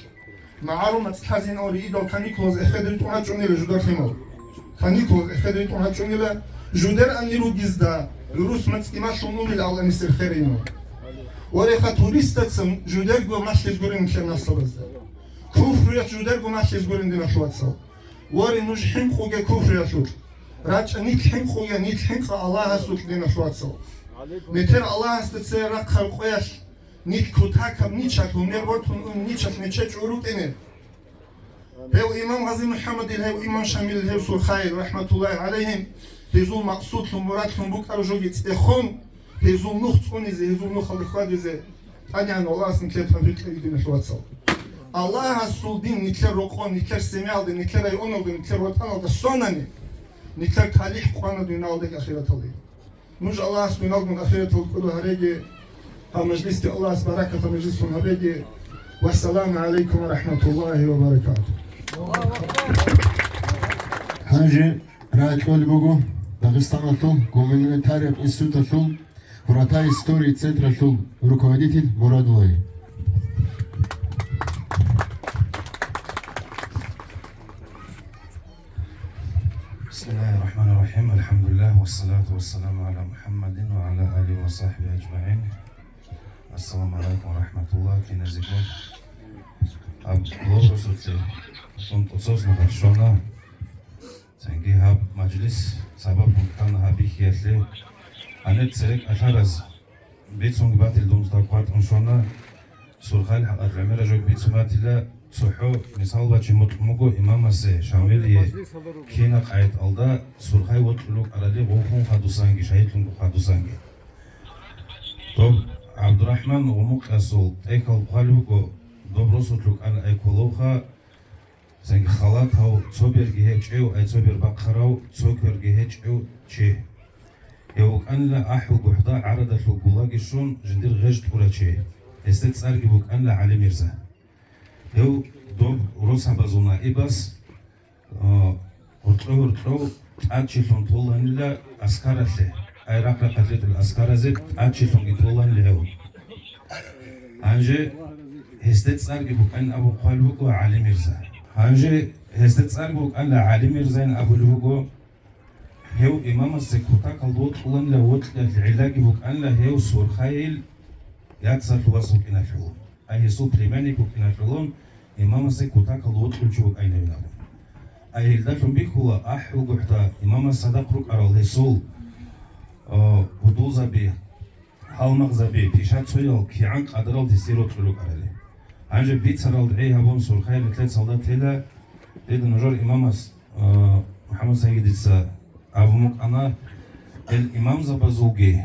МагӀарул мацӀ лъазин ори идал каникулаз эхеде ритӀун рачӀунила жудар лъимал. Каникулаз эхеде ритӀун рачӀунила жудер ани ругезда, гӀурус мацӀ ималъун унила аланисер херинал. Вареха туристацин жудерго малъиз гурин нилъер наслабазда. Куфруялъ жудерго малъиз гурин, диналъул вацал. Воре, нуж хӀинкъуге куфруялъулъ. РачӀа нилъ хӀинкъуге, нилъ хӀинкъа Аллагьасулъ, диналъул вацал. Нилъер Аллагьасда цере рахъараб къоялъ нилъ кутакаб ничалъ гьумер бортун ун ничалъ нечечӀо рукӀине. Гьев имам Гъази МухӀаммадил, гьев имам Шамилил, гьев Сурхайил, рахӀматуллагьи гӀалайгьим, гьезул максудлъун, мурадлъун букӀараб жоги цӀехон, гьезул нух цӀунизе, гьезул нухалда хьвадизе ТӀадегӀан Аллагьас нилъер тавфикъ кьеги, диналъул вацал. Аллагьасул дин нилъер рокъон, нилъер семиялда, нилъер районалда, нилъер ватӀаналда сонани, нилъер талихӀ къвана дуниялалдаги ахираталдаги. Нуж Аллагьас дуниялгун ахиратал кӀодо гьареги, гьаб мажлисги Аллагьас баракатаб мажлисун гьабеги. Вассаламу гӀалайкум ва рахӀматуллагьи ва баракатугь. Гьанже рагӀи кьолеб буго Дагъистаналъул гуманитарияб институталъул Врата истории централъул руководитель Мурадуллагьи. بسم الله الرحمن الرحيم. الحمد لله والصلاة والسلام على محمد وعلى آله وصحبه أجمعين. السلام عليكم ورحمة الله. Киназего. Аб-, лобрусуте. Тун тусос на харшона. Цинги гьаб мажлис сабаблъун ккана гьаб бихьиялъе. Гьаниб церекӀ алъараз бицунги батил дун цадахъ ватӀун щвана. Сурхайил хӀакъалъ гӀемераб жо бицун батила, цохӀо мисал бачи мукьун буго имамасе Шамилие кина къайтӀалда Сурхай вокьулев вукӀарали гъухун хадусанги, шагьидлъун хадусанги. Доб ГӀабдурахӀман Гъумукъасул тӀехьал хъвалеб буго, доб росулъ вукӀана Айкуловха, цинги халатав, цо берги гьечӀев, ай цо бер бахъарав, цо кверги гьечӀев чи. Гьев вукӀанила АхӀул гохӀда гӀарадалъул гулаги щун жиндир гъеж тӀурав чи. Гьесде цӀарги букӀанила ГӀали-Мирза. Гьев доб росабазул наибас, а, гьоркьо-гьоркьо тӀадчилъун толанила аскаралъе, ай рахъ-рахъалъе тӀул аскаразе тӀадчилъунги толанила гьев. Гьанже гьесде цӀарги букӀанин абун хъвалеб буго ГӀали-Мирза. Гьанже гьесде цӀарги букӀанила ГӀали-Мирзайин абулеб буго, гьев имамасе кутакалда вокьуланила, вокьиялъ гӀиллаги букӀанила гьев Сурхайил яцалъувас вукӀиналъулун, ай гьесул племянник вукӀиналъулун имамасе кутакалда вокьулев чи вукӀайнавин абун. Ай гьелдалъун бихьула АхӀул гохӀда имамас цадахъ рукӀарал гьесул, а, гьудулзаби, гьалмагъзаби, пишацоял кигӀан къадарал гьесие рокьулел рукӀарали. Гьанже бицаралда гӀей гьабун Сурхайил нилъер солдат тела, дида нужер имамас, а, МухӀаммад Сагидица абун букӀана, гьел имамзабазулги,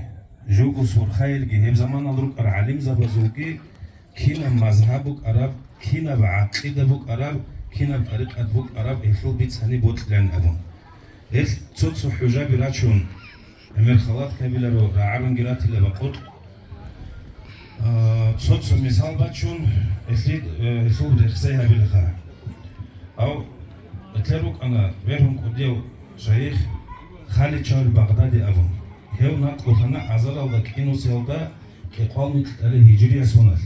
живго Сурхайилги, гьеб заманалда рукӀарал гӀалимзабазулги кинаб мазгьаб букӀараб, кинаб гӀакъида букӀараб, кинаб тӀарикъат букӀараб гьелъул бицани бокьилан абун. Гьелъ цо-цо хӀужаби рачун, гӀемер халат кабиларо, рагӀарунги ратила бакъулъ. А, цо-цо мисал бачун, гьелъи-, э, гьелъул рехсей гьабилаха. Гьав, гьелъер рукӀана бергьун кӀудияв шайих Халичагьул Багъдади абун. Гьев накълулъана азаралда кӀинусиялда кӀикъвал микьалъ гьижриясуналъ.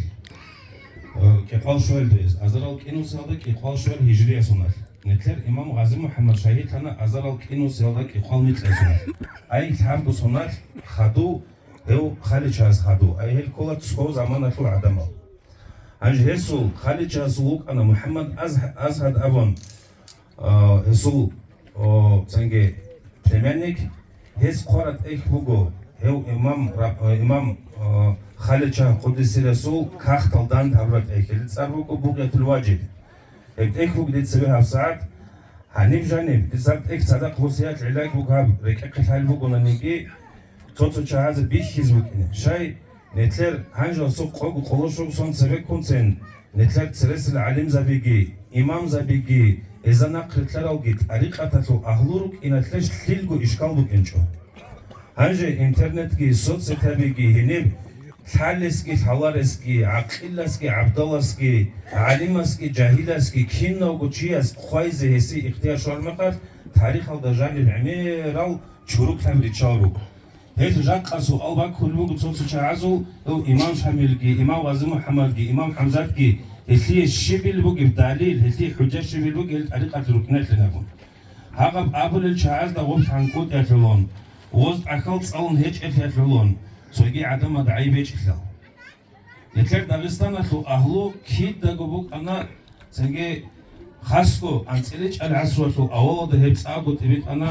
Э, кӀикъвал щуялъ, то есть, азарал кӀинусиялда кӀикъвал щуялъ гьижриясуналъ. Нилъер имам Гъази МухӀаммад шагьидлъана азарал кӀинусиялда кӀикъвал микьасуналъ. Ай лъабго соналъ хадув, гьев Халичагьас хадув, ай гьел ккола цо заманалъул гӀадамал. Гьанже гьесул, Халичагьасул вукӀана МухӀаммад Аз-, Азгьад абун, а, гьесул, о, цинги племянник, гьес хъвараб тӀехь буго, гьев имам Ра-, э, имам, э, Халичагь къуддиса сирругьу кагътал дандабураб тӀехь, гьелда цӀар буго Бугъятул Важид. Гьеб тӀехь буго дица цебе гьабсагӀат, гьаниб жаниб, дица гьаб тӀехь цадахъ гьесиялъ гӀиллаги буго гьаб, рекӀехъе лъалеб бугонаниги, цо-цо чагӀазе бихьизе букӀине. Щай, нилъер гьанжеялъул къого къоло щуго сон цебеккунцин, нилъер цересел гӀалимзабиги, имамзабиги, гьезда нахърилълъаралги, тӀарикъаталъул агьлу рукӀиналъе лъилго ишкал букӀинчӀо. Гьанже интернетги, соцсетабиги, гьениб лъалесги, лъаларесги, гӀакъилласги, гӀабдаласги, гӀалимасги, жагьиласги, кинавго чияс хъвайзе гьесие ихтияр щвараб мехалъ, тарихалда жаниб гӀемерал чуруклъаби риччал руго. Гьелъ жакъа суал баккулеб буго цо-цо чагӀазул, гьев имам Шамилги, имам Гъази МухӀаммадги, имам ХӀамзатги, гьелъие щибил бугеб далил, гьелъие хӀужа щибил бугеб гьел тӀарикъаталъул рукӀиналъе абун. Гьаб абулел чагӀазда гъорлъ гьанкӀутӀиялъулун, воз тӀахьал цӀалун гьечӀелъиялъулун, цоги гӀадамазда гӀайиб гьечӀелъул. Нилъер Дагъистаналъул агьлу кидаго букӀана, цинги хасго анцӀила чӀел гӀасруялъул авалалда гьеб цӀакъго тӀибитӀана,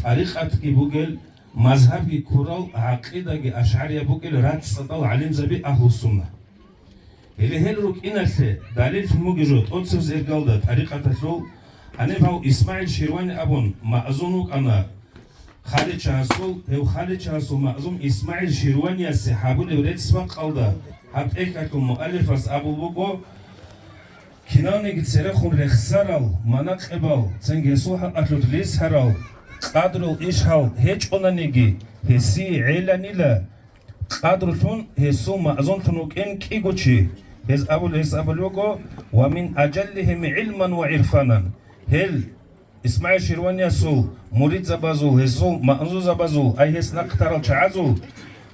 тӀарикъатги бугел, мазгьабги ккурал, гӀакъидаги ашгӀарияб бугел рацӀцӀадал гӀалимзаби агьлу-сунна. Гьеле гьел рукӀиналъе далиллъун бугеб жо тӀоцебесеб иргалда тӀарикъаталъул, гьаниб гьав ИсмагӀил Ширвани абун маъзун вукӀана, Халичагьасул, гьев Халичагьасул маъзум ИсмагӀил Ширваниясе гьабулеб рецц-бакъалда гьаб тӀехьалъул муаллифас абулеб буго, кинавниги церехун рехсарал, манакъибал, цинги гьесул хӀакъалъулъ рес гьарал, къадрул иш гьал гьечӀонаниги, гьесие гӀеланила, къадрулъун гьесул маъзунлъун вукӀин кӀиго чи. Гьез абул-, гьес абулеб буго: «Ва мин ажаллигьим гӀилман ва гӀирфанан». Гьел ИсмагӀил Ширваниясул муридзабазул, гьесул маъзузабазул, ай гьес нахъ тарал чагӀазул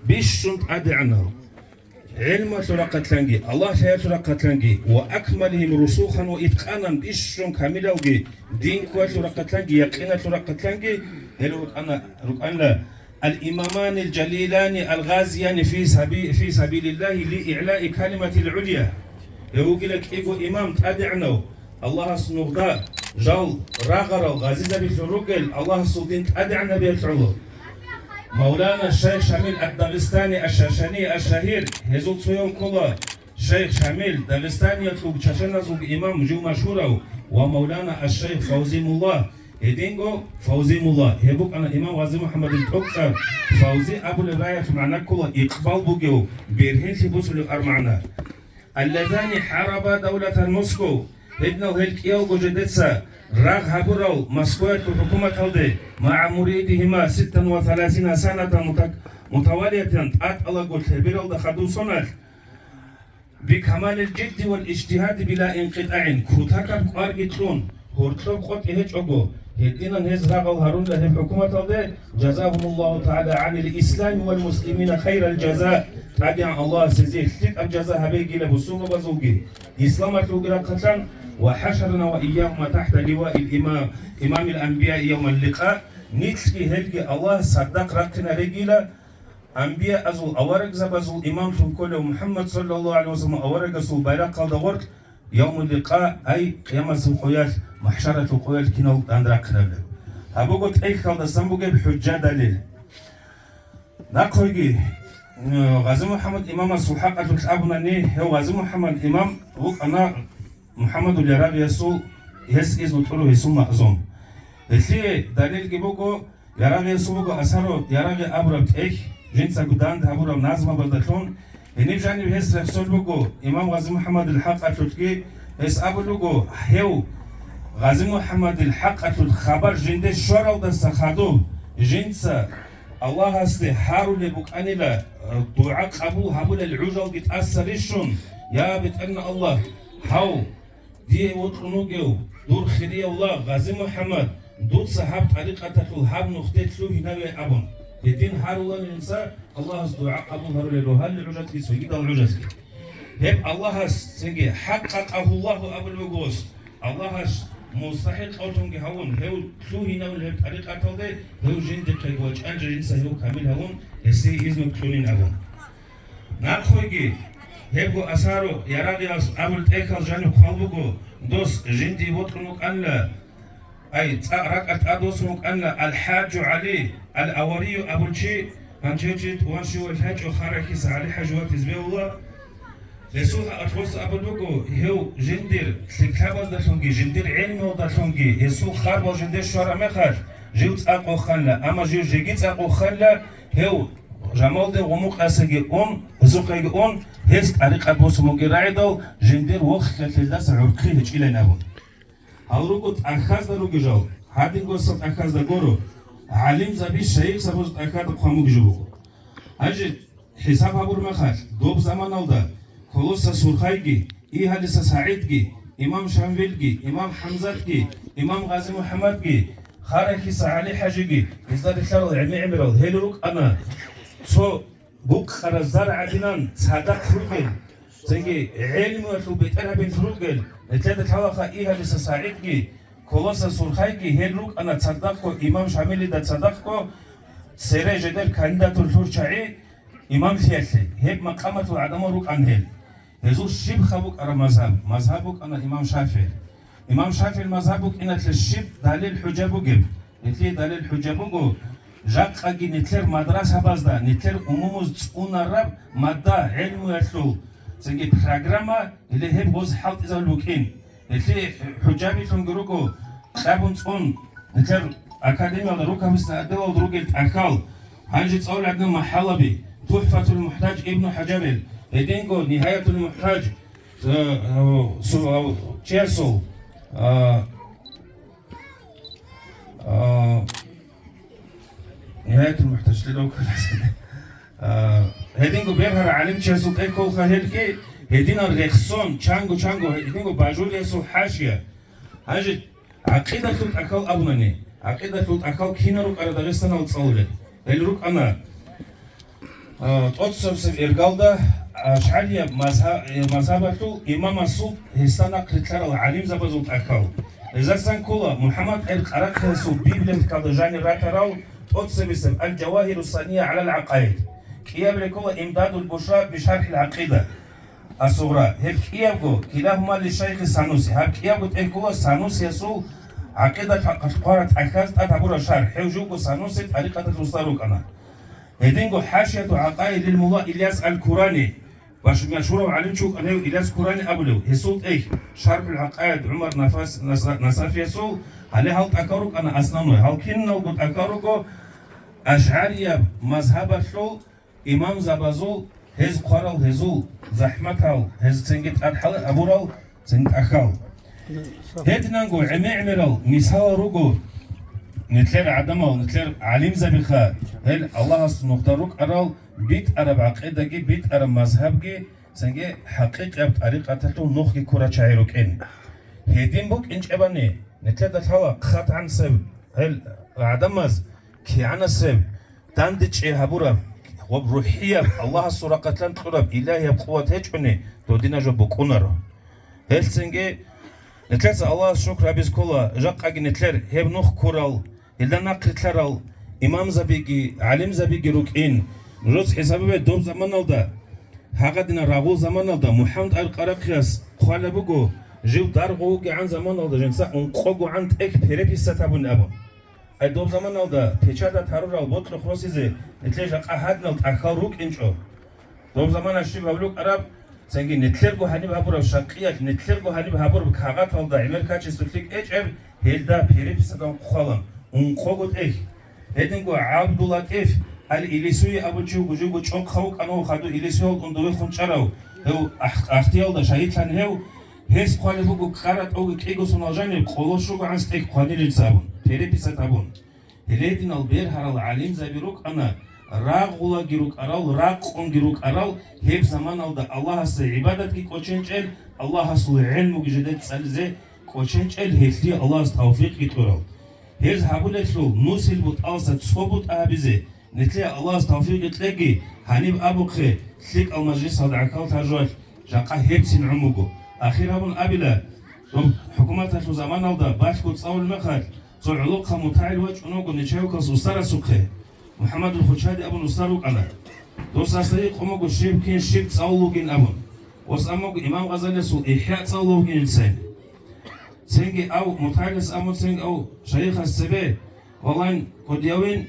бищун тӀадегӀанал, гӀелмалъул рахъалъанги, Аллагь лъаялъул рахъалъанги, ва акмалигьим русухан ва иткъанан, бищун камилалги, дин кколъул рахъалъанги, якъиналъул рахъалъанги, гьел рукӀана-, рукӀанила ал-имамани ал-жалилани ал-гъазияни фи саби-, фи сабилиллагьи ли игӀлаи калиматил гӀулия. Гьев вугила кӀиго имам, тӀадегӀанав, Аллагьас нугъда Жал рагъарал гъазизабилъун ругел Аллагьасул дин тӀадегӀанабиялъ гӀоло. Мавлана шайх Шамил ад-Дагъистани аш-Шашани аш-Шагьир, гьезул цояв ккола шайх Шамил, Дагъистаниялъул чачаназул имам жив машгьурав, ва мавлана аш-шайх Фавзи мулла, гьединго Фавзи мулла, гьеб букӀана имам Гъази МухӀаммадил тӀокӀцӀар. Фавзи абулеб раялъ магӀна ккола икъбал бугев, бергьенлъи босулев ар магӀна. Аллазани хӀараба давлатал Москов, гьединал гьел кӀиялго жедеца рагъ гьабурал Москваялъул хӀукуматалде, магӀа муридигьима ситтан ва саласина санатан мута-, мутавалиятан, тӀатӀалаго лъебералда хадуб соналъ, бикамалил жидди вал ижтигьади била инкъитӀагӀин, кутакаб кӀварги кьун, гьоркьоб къотӀи гьечӀого, гьединан гьез рагъал гьарунила гьеб хӀукуматалде, жазагьумуллагьу тагӀала гӀанил ислами вал муслимина хайрал жаза, ТӀадегӀан Аллагьас гьезие лъикӀаб жаза гьабегила бусурбабазулги, исламалъулги рахъалъан, ва хӀашарана ва ийягьума тахта ливаил има-, имамил анбияи явмал ликъа, нилъги гьелги Аллагьас цадахъ рахъинарегила, анбияазул, аварагзабазул имамлъун кколев МухӀаммад саллаллагьу гӀалайгьи вассалам аварагасул байрахъалда гъоркь, явмул ликъа, ай, къиямасул къоялъ, махӀшаралъул къоялъ кинал данде рахъинабилеб. Гьаб буго тӀехьалдасан бугеб хӀужа-далил. Нахъеги, э, Гъази МухӀаммад имамасул хӀакъалъулъ абунани, гьев Гъази МухӀаммад имам вукӀана МухӀаммадул Ярагъиясул, гьес изну кьурав гьесул маъзум. Гьелъие далилги буго, Ярагъиясул буго Асару Ярагъи абураб тӀехь, жинцаго данде гьабураб назмабаздалъун, гьениб жаниб гьес рехсолеб буго имам Гъази МухӀаммадил хӀакъалъулъги, гьес абулеб буго, гьев Гъази МухӀаммадил хӀакъалъулъ хабар жинде щваралдаса хадуб, жинца Аллагьасде гьарулеб букӀанила, дугӀа къабул гьабулел гӀужалги тӀаса рищун, я БетӀергьан Аллагь, гьав, дие вокьун вугев дур хириявла Гъази МухӀаммад, дуца гьаб тӀарикъаталъул гьаб нухде лъугьинаве абун, гьедин гьаруланица Аллагьас дугӀа къабул гьарулел рогьалил гӀужалги цогидал гӀужазги. Гьеб Аллагьас цинги хӀакъа къагьуллагьу абулеб буго, Аллагьас мустахӀикъавлъунги гьавун, гьев лъугьинавул гьеб тӀарикъаталде, гьев жиндихъего ва чӀанчӀа жинца гьев камил гьавун, гьесие изну кьунин абун. Нахъеги, гьебго Асару Ярагъияс абул тӀехьал жаниб хъвал буго, дос жинди вокьун вукӀанила, ай, цӀакъ ракӀалъ тӀадвуссун вукӀанила Ал-ХӀажу ГӀали Ал-Аварию абул чи, гьанже чи тӀуван щивав лъачӀо Харахьиса ГӀали-хӀажи ватизе бегьула. Гьесул гьарулъ абулеб буго, гьев жиндир лъикӀлъабаздалъунги, жиндир гӀелмуялдалъунги гьесул харбал жинде щвараб мехалъ, жив цӀакъ воханила, амма жив жеги цӀакъ воханила, гьев жамалде гъумукъасаги ун, гьесухъеги ун, гьес тӀарикъат босун бугеб рагӀидал жиндир вохиялъилдаса гӀурхъи гьечӀилан абун. Гьал руго тӀахьазда ругел жал, гьадингосал тӀахьазда гуро, гӀалимзаби, шайихзабазул тӀахьазда хъван бугеб жо буго. Гьанже хӀисаб гьабур мехалъ, доб заманалда Колоса Сурхайги, Игьалиса СагӀидги, имам Шамвилги, имам ХӀамзатги, имам Гъази МухӀаммадги, Харахьиса ГӀали-хӀажиги, гьезда релълъарал гӀемер-гӀемерал, гьел рукӀана цо букъараб зар гӀадинан цадахъ ругел, цинги гӀелмуялъул бетӀергьабилъун ругел, нилъеда лъалаха Игьалиса СагӀидги, Колоса Сурхайги, гьел рукӀана цадахъго имам Шамилида цадахъго цере жидер кандидатур лъурчагӀи имамлъиялъе, гьеб макъамалъул гӀадамал рукӀан гьел. Гьезул щибха букӀараб мазгьаб? Мазгьаб букӀана имам ШафигӀил. Имам ШафигӀил мазгьаб букӀиналъе щиб далил-хӀужа бугеб? Гьелъие далил-хӀужа буго, жакъаги нилъер мадрасабазда нилъер умумуз цӀунараб мадда, гӀелмуялъул цинги программа, гьеле гьеб гъоз хӀалтӀизабулеб букӀин. Гьелъие хӀужабилъунги руго кьабун цӀун нилъер академиялда рукабисна отделалда ругел тӀахьал, гьанже цӀалулеб гӀадин махӀалаби, ТухӀфатул-МухӀтаж Ибну ХӀажарил, гьединго НигьаятулмухӀтаж, э, э, су-, э, чиясул, э, э, НигьаятулмухӀтаж лъидав кколасе. А, гьединго бергьарал гӀалимчиясул тӀехь кколха гьелги, гьединал рехсон, чанго-чанго гьединго бажулиясул хӀашия. Гьанже гӀакъидалъул тӀахьал абунани, гӀакъидалъул тӀахьал кинал рукӀарал Дагъистаналда цӀалулел? Гьел рукӀана, а, тӀоцебесеб иргалда ашгӀарияб мазгьа-, э, мазгьабалъул имамасул гьесда нахърилълъарал гӀалимзабазул тӀахьал. Гьездасан ккола МухӀаммад эр-Къарахъиясул библиотекалда жанир ратарал тӀоцебесеб Ал-Жавагьиру Сания гӀалал ГӀакъаид, кӀияб рекӀола Имдадул Бушра би ШархӀил ГӀакъида. Ас-Сугъра. Гьеб кӀиябго, килахума ли шайхи Сануси. Гьаб кӀиябго тӀехь ккола Санусиясул гӀакъидалъул хъвараб тӀахьаз тӀад гьабураб шархӀ. Гьев живго Сануси тӀарикъаталъул устар вукӀана. Гьединго ХӀашияту гӀакъаид лил мулла Ильяс аль-Курани, баш-, машгьурав гӀалимчи вукӀана гьев Ильяс Курани абулев, гьесул тӀехь ШархӀул гӀакъаид ГӀумар Нафас-, Наса-, Насафиясул, гьале гьал тӀахьал рукӀана основной. Гьал киналго тӀахьал руго ашгӀарияб мазгьабалъул имамзабазул, гьез хъварал гьезул захӀматал, гьез цинги тӀад хӀале абурал цин тӀахьал. Гьединанго гӀемер-гӀемерал мисалал руго, нилъер гӀадамал, нилъер гӀалимзабиха, гьел Аллагьасул нухда рукӀарал битӀараб гӀакъидаги, битӀараб мазгьабги, цинги хӀакъикъияб тӀарикъаталъул нухги ккурал чагӀи рукӀин. Гьедин букӀинчӀебани, нилъеда лъала хъатгӀанасеб гьел гӀадамаз кигӀанасеб дандечӀей гьабураб ва рухӀияб, Аллагьасул рахъалъан кьураб илагьияб къуват гьечӀони, додинаб жо букӀунаро. Гьелъцинги нилъеца Аллагьас шукр гьабиз ккола, жакъаги нилъер гьеб нух ккурал, гьелда нахърилълъарал имамзабиги, гӀалимзабиги рукӀин. Нужец хӀисабабе, доб заманалда, гьагадина рагъул заманалда МухӀаммад Аркъарахъияс хъвалеб буго, жив даргъу вугегӀан заманалда жинца ункъогогӀан тӀехь переписать гьабун абун. Ай, доб заманалда печатать гьарурал бокьухъ росизе нилъер жакъа гьадинал тӀахьал рукӀинчӀо. Доб замана щиб гьабулеб букӀараб, цинги нилъерго гьаниб гьабураб шакъиялъ, нилъерго гьаниб гьабураб кагъаталда гӀемер качестволъи кӀечӀеб, гьелда переписадан хъвалан, ункъого тӀехь. Гьединго ГӀабдуллатӀиф аль-Илисуи абун чи вуго, живго чӀохъав вукӀана гьев, хадув Илисуялда ундувехун чӀарав, гьев Ахъ-, Ахтиялда шагьидлъан гьев, гьес хъвалеб буго ккара тӀоги кӀиго соналъ жаниб къоло щугогӀан стӀек хъванилелца абун, переписать абун. Гьеле гьединал бергьарал гӀалимзаби рукӀана, рагъулаги рукӀарал, ракъунги рукӀарал, гьеб заманалда Аллагьасда гӀибадатги кӀоченчӀел, Аллагьасул гӀелмуги жидеда цӀализе кӀоченчӀел, гьелъие Аллагьас тавфикъги кьурал. Гьез гьабулелъул нусил бутӀалса цо бутӀа гьабизе, нилъее Аллагьас тавфикъ кьеги, гьаниб абухъе, лъикӀал мажлисалда гӀахьал таржуялъ жакъа гьебцин гӀун буго. Ахир гьабун абила, доб хӀукуматалъул заманалда балъго цӀалул мехалъ, цо гӀолохъаб мутагӀил вачӀун вуго нечаевкалъ устарасухъе, МухӀаммадул Хучади абун устар вукӀана. Досасда гьикъун буго, щиб кин, щиб цӀалул вугин абун. Ос ам буго Имам Гъазалиясул ИхӀя цӀалул вугин илцай. Цинги ав мутагӀилас абун, цинги ав шайихас цебе, валлайн, кодиявин,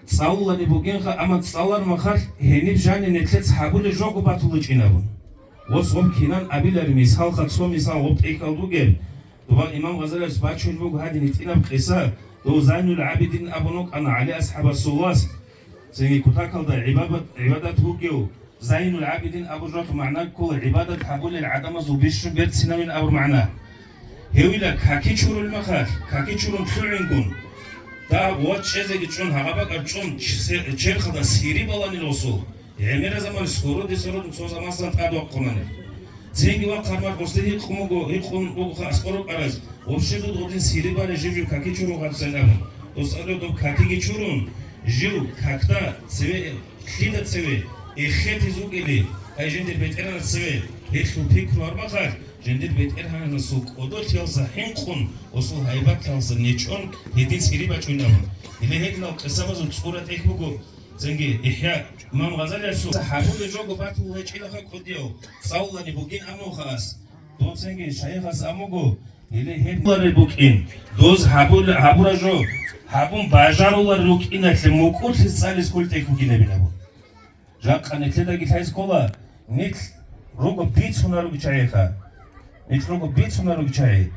цӀалулани бугинха, амма цӀалар махалъ гьениб жани нилъец гьабулеб жого батуличӀин абун. Ос гъоб кинан абилари мисалха, цо мисал гъоб тӀехьал бугеб, доба Имам Гъазалияс бачун буго гьадин гьитӀинаб къиса, дов Зайнул ГӀабидин абун вукӀана ГӀали асхӀабасул вас, цинги кутакалда гӀибабат-, гӀибадат бугев, Зайнул ГӀабидин абу жо магӀна ккола гӀибадат гьабулел гӀадамазул бищун берцинавин абу магӀна. Гьевила каки чурул махалъ, каки чурун лъугӀингун, дагьаб вач чӀезеги чӀун, гьагъаб бакӀар чӀун, се-, черхалда сири баланил гъосул. ГӀемера заман сгороде-сородун цо замасан тӀад вахъунани. Цинги вахъармар гъосде гьикъун буго, гьикъун бугоха аскӀор рукӀараз, вообще дуд гъодин сири бале жив-жив каки чурун гъадсайин абун. Дос арев доб какиги чурун, жив какда цеве Лъида цеве эхетиз вукӀили, ай жиндир бетӀергьанас цеве гьелъул пикру гьармахъалъ, жиндир бетӀергьанасул кӀодолъиялса хӀинкъун, гъосул гьайбатлъиялса нечӀон гьедин сири бачӀунабун. Гьеле гьединал къисабазул цӀура тӀехь буго, цинги ИхӀя имам Гъазалиясул гьабулеб жого батул гьечӀилаха кӀудияв, цӀалулани бугин амнавха ас. Дов цинги шайихас амуго, Гьеле гьеб гьабулареб букӀин, доз гьабул-, гьабура жо, гьабун бажарулар рукӀиналъе мукӀурлъиз цӀализ кколтӀехь бугинабин абун. Жакъа нилъедаги лъайз ккола, нилъ руго бицунаруги чагӀиха. Нилъ руго бицунаруги чагӀи.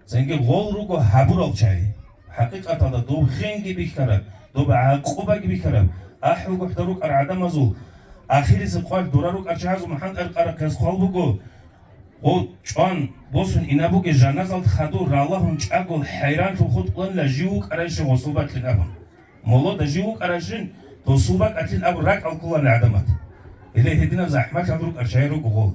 Цинги гъол руго гьабурал чагӀи. ХӀакъикъаталда доб хинги бихьараб, доб гӀакъубаги бихьараб, ахӀулгохӀда рукӀар гӀадамазул, ахирисеб къвалъ дора рукӀар чагӀазул МухӀаммад Аркъарахъияс хъвал буго, Гъов чӀван босун инабуге жаназалда хадур ралагьун чӀагол хӀайранлъун хутӀуланила жив вукӀарайщин гъосул бакьилъин абун. Молода жив вукӀарайщин, досул бакьалъин абун ракӀал кколани гӀадамат. Гьеле гьединаб захӀмалъан рукӀар чагӀи руго гъол.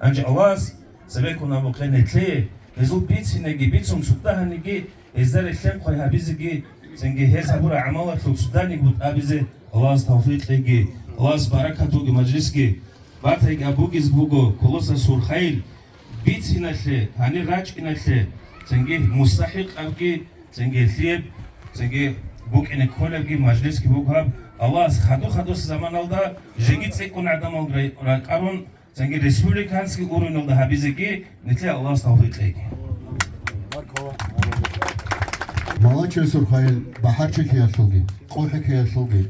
Гьанже Аллагьас цебеккун абухъе нилъее, гьезул бицинеги, бицун цо дагьаниги, гьезда релълъен хъвай гьабизеги, цинги гьез гьабураб гӀамалалъул цо даниги бутӀа гьабизе Аллагьас тавфикъ кьеги, Аллагьас баракат бугеб мажлисги. Батайги абугез буго, Колосас Сурхайил бициналъе, гьанир рачӀиналъе, цинги мустахӀикъабги, цинги лъиеб, цинги букӀине кколебги мажлисги буго гьаб. Аллагьас хаду-хадуса заманалда жеги цӀикӀкӀун гӀадамал рай-, ракӀарун, Цинги республиканский уровеньалда гьабизеги нилъее Аллагьас тавфикъ кьеги. Малачиясул хвайил бахӀарчилъиялъулги, къухӀлъиялъулги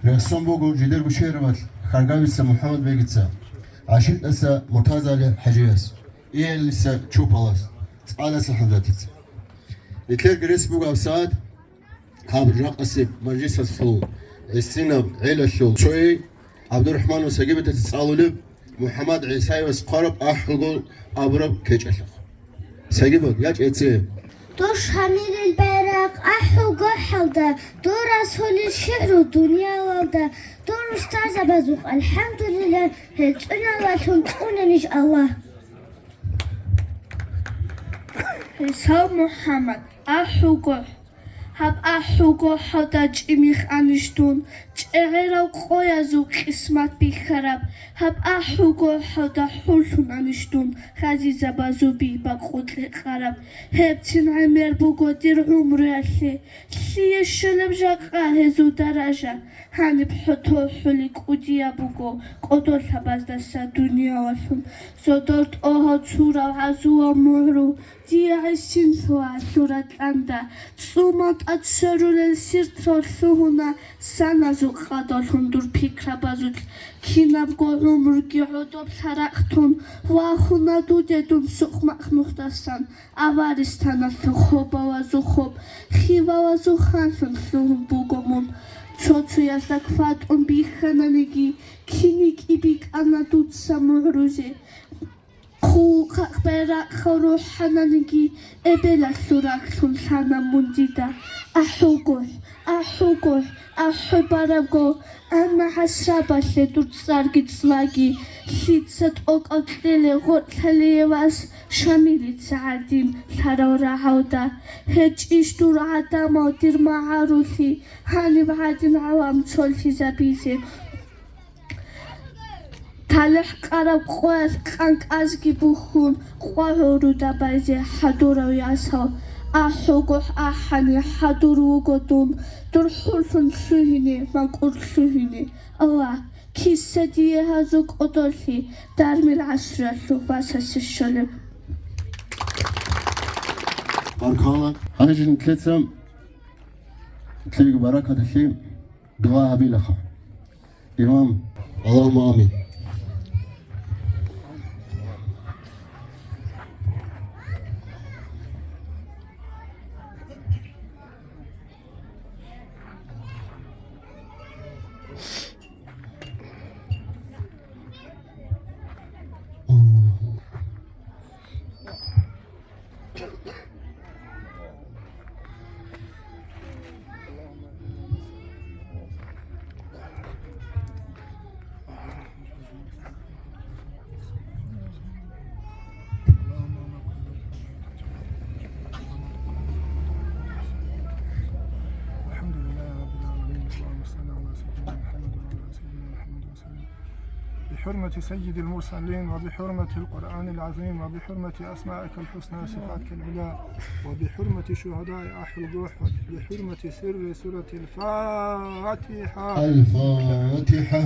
рехсон буго жидерго шагьарабалъ Харгавица МухӀаммадбегица, ГӀашикьаса МуртазагӀали хӀажияс, Иялиса Чупалас, ЦӀаласа ХӀамзатица. Нилъерги рес буго гьабсагӀат гьаб жакъасеб мажлисалъул гӀисинаб гӀелалъул цояй ГӀабдурахӀманов Сагибатица цӀалулеб МухӀаммад ГӀисаевас хъвараб АхӀулгохӀ абураб кечӀалъухъ. Сагибат, ячӀ эце. Дур Шамилил байракъ АхӀулгохӀалда, дур расулил шигӀру дуниялалда, дур устарзабазухъ алхӀамдулиллагь, гьел цӀуналалъун цӀунанищ Аллагь. ГӀисав МухӀаммад, АхӀулгохӀ. Гьаб АхӀулгохӀалда чӀимихъ анищ дун, чӀегӀерав къоязул къисмат бихьараб. Гьаб АхӀулгохӀалда хӀуллъун анищ дун, гъазизабазул би бакъулъ кьараб. Гьебцин гӀемер буго дир гӀумруялъе, лъие щолеб жакъа гьезул даража? Гьаниб хӀотӀохӀули кӀудияб буго кӀодолъабаздаса дуниялалъун. Содор тӀогьал цурал гӀазуял мугӀру дие гӀисин лъугьа-лъура кьанда, цӀумал тӀад сверулел сиртрал лъугьуна саназул къадалъун дур пикрабазулъ. Кинабго гӀумруги гӀодоб лъарахъ тун, вахуна дуде дун сукъ-макъ нухдасан. Аваристаналъул хобалазул хоб, хивалазул ханлъун лъугьун буго мун. Цо-цоясда кватӀун бихьананиги, киникӀи бикӀана дуца мугӀрузе. Хъулухъ байрахъал рухӀананиги, эбелалъул ракълъун лъана мун дида. АхӀулгохӀ, АхӀулгохӀ, ахӀи барабго, амма хӀасрабалъе дур цӀарги цӀлаги, лъица тӀокӀал кьеле гъоркьалие вас Шамилица гӀадин лъарал рагӀалда. ГьечӀищ дур гӀадамал дир магӀарулъи, гьаниб гӀадин гӀалам цолъизабизе. ТалихӀ къараб къоялъ къанкӀазги бухьун, къвагӀул руда байзе хӀадурав ясал. АхӀулгохӀ ахӀани, хӀадур вуго дун, дур хӀуллъун лъугьине, макӀур лъугьине. Аллагь, киса дие гьазул кӀодолъи, дармил гӀасруялъул васасе щолеб. Баркала. Гьанже нилъеца, нилъеего баракаталъе дугӀа гьабилаха. Имам. Аллагьумма амин. الحمد لله رب العالمين. اللهم صل على سيدنا محمد وعلى آل سيدنا محمد وسلم. بحرمة سيد المرسلين، وبحرمة القرآن العظيم، وبحرمة أسمائك الحسنى وصفاتك العلى، وبحرمة شهداء أحلقوح، وبحرمة سر سورة الفاتحة. الفاتحة.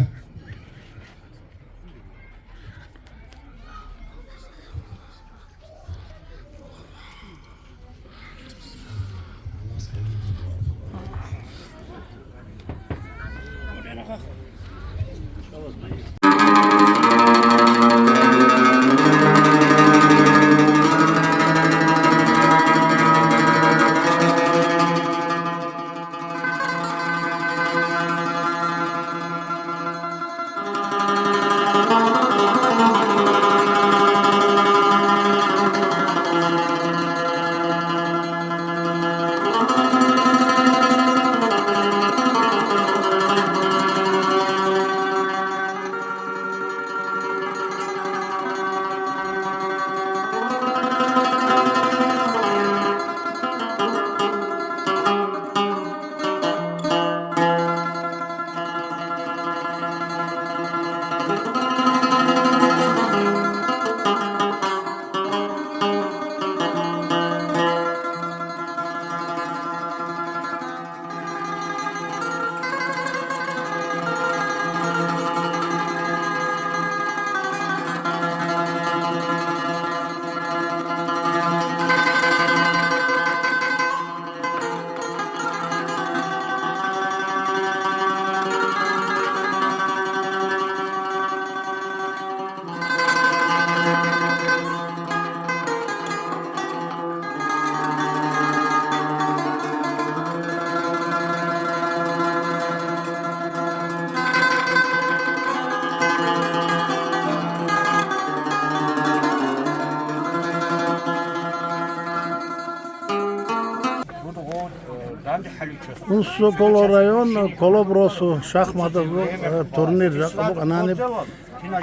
Унсоколо район, Колоб росу шахматазул, э, турнир жакъа букӀана гьаниб,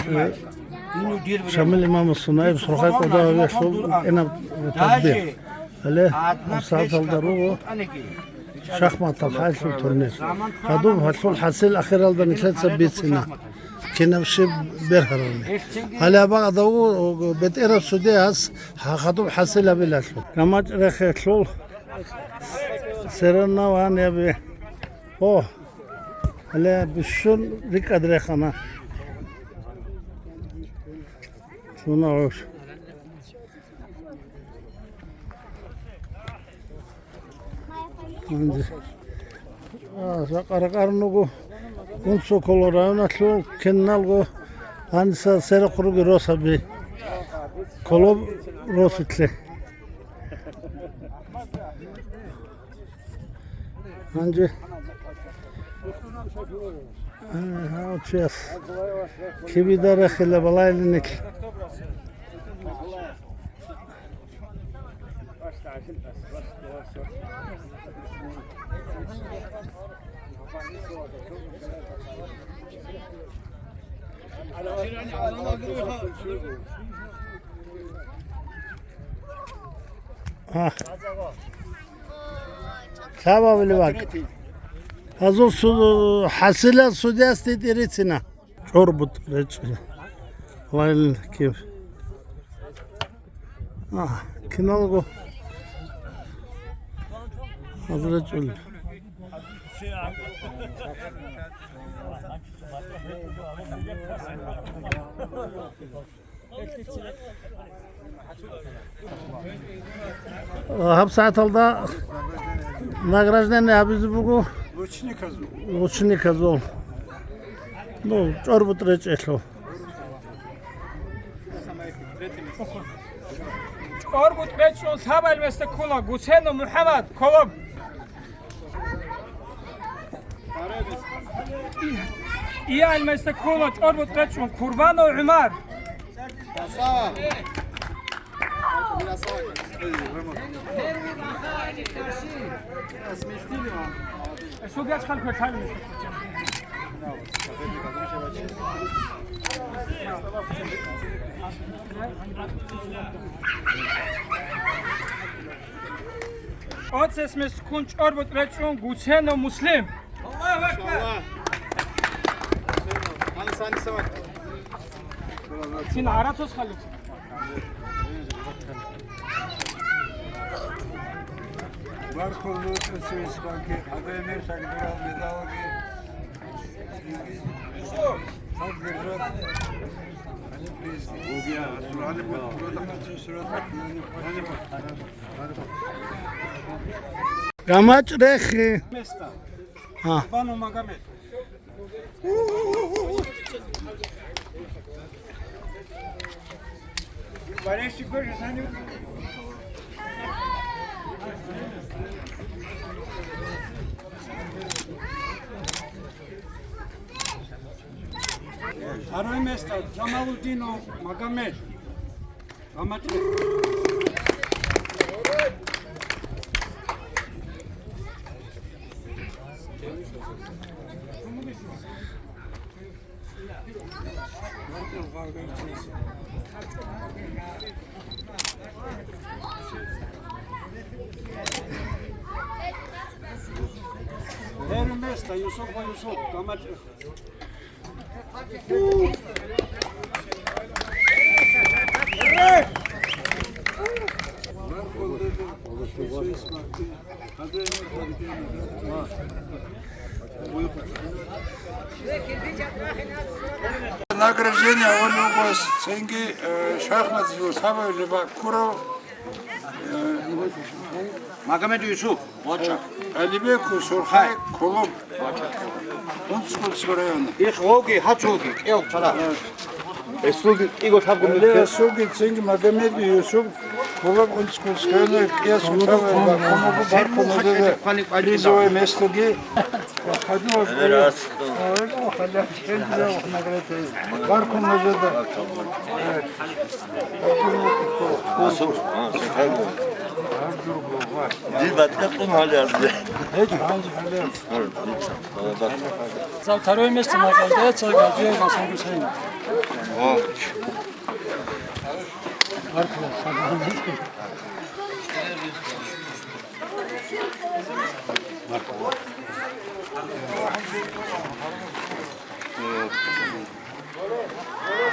э, Шамил имамас, Сунаиб Сурхай Кодавиялъул тӀинаб тадбир. Гьале гьабсагӀаталда руго шахматал хӀалъул турнир. Гьадуб гьалъул хӀасил ахиралда нилъеца бицина, кинаб щиб бергьарални. Гьале абагъадав бетӀерав судияс гьадуб хӀасил гьабилалъул. ГамачӀ рехелъул соревнованиеби. О, гьале бищун рикӀкӀад рехана. Лъуна гъош. Гьанже, а, жакъа ракӀарун руго Унсоколо районалъул киналго гьаниса сверухъ руги росаби. Колоб росулъе. Гьанже, а, гьав чияс кибида рехила балайлиник. А. Лъабабилеб бакӀ. Гьазул су-, хӀасилал судиясде тӀерицина. ЧӀорбутӀ речӀчӀила. Вайл кив. А, киналго. Гьазул речӀчӀул. ГьабсагӀаталда награждение гьабизе буго учениказул. Учениказул. Ну, чӀорбутӀ речӀелъул. ЧӀорбутӀ речӀчӀун лъабабилеб месда ккула Гусейнов МухӀаммад, Колоб. Иялб месда ккула чӀорбутӀ речӀчӀун Курбанов ГӀумар. ТӀоцесмес ккун чӀорбутӀ речӀчӀун Гусейнов Муслим. Аллагьу акбар! Син гӀарацос халуц. Баркуллу цӀусейсбанги, гьадамир сагдурал медалги. ГамачӀ рехи. Места. А. Бану Магомед. Второе место Джамалудинов Магомед. Гьамадли. Первое место, Юсупов Юсуп, Гамадли. Награждение гьабулеб буго цинги, э, шахматазул лъабабилеб бакӀ ккурав, э, Магомед Юсуп, вача. Алибеков Сурхай, Колоб. Унцгольского района. Их воги, гьач воги, кӀел чара. Эсулги кӀиго лъабго. Але милде. Эсулги цинги Магомед Юсуп, Колоб Унцгольского района, кӀияс утав, Сер баркун хъалиб хъалиб хъалиб призовое местоги. Хадув. Але рас. Баркун мажеда. Асу, а, сахайбу. Дир батӀа тӀун гьале азде. Гьеб гьанже гьале. Гьар, гьар, гьар. За второе место награждается Газиев Гасан Гусейн. О.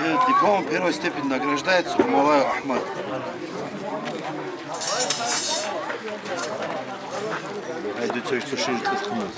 Э, дипломом первой степени награждается Умалаев Ахмад. Гьайде, цо, цо шире тӀасхъуназ.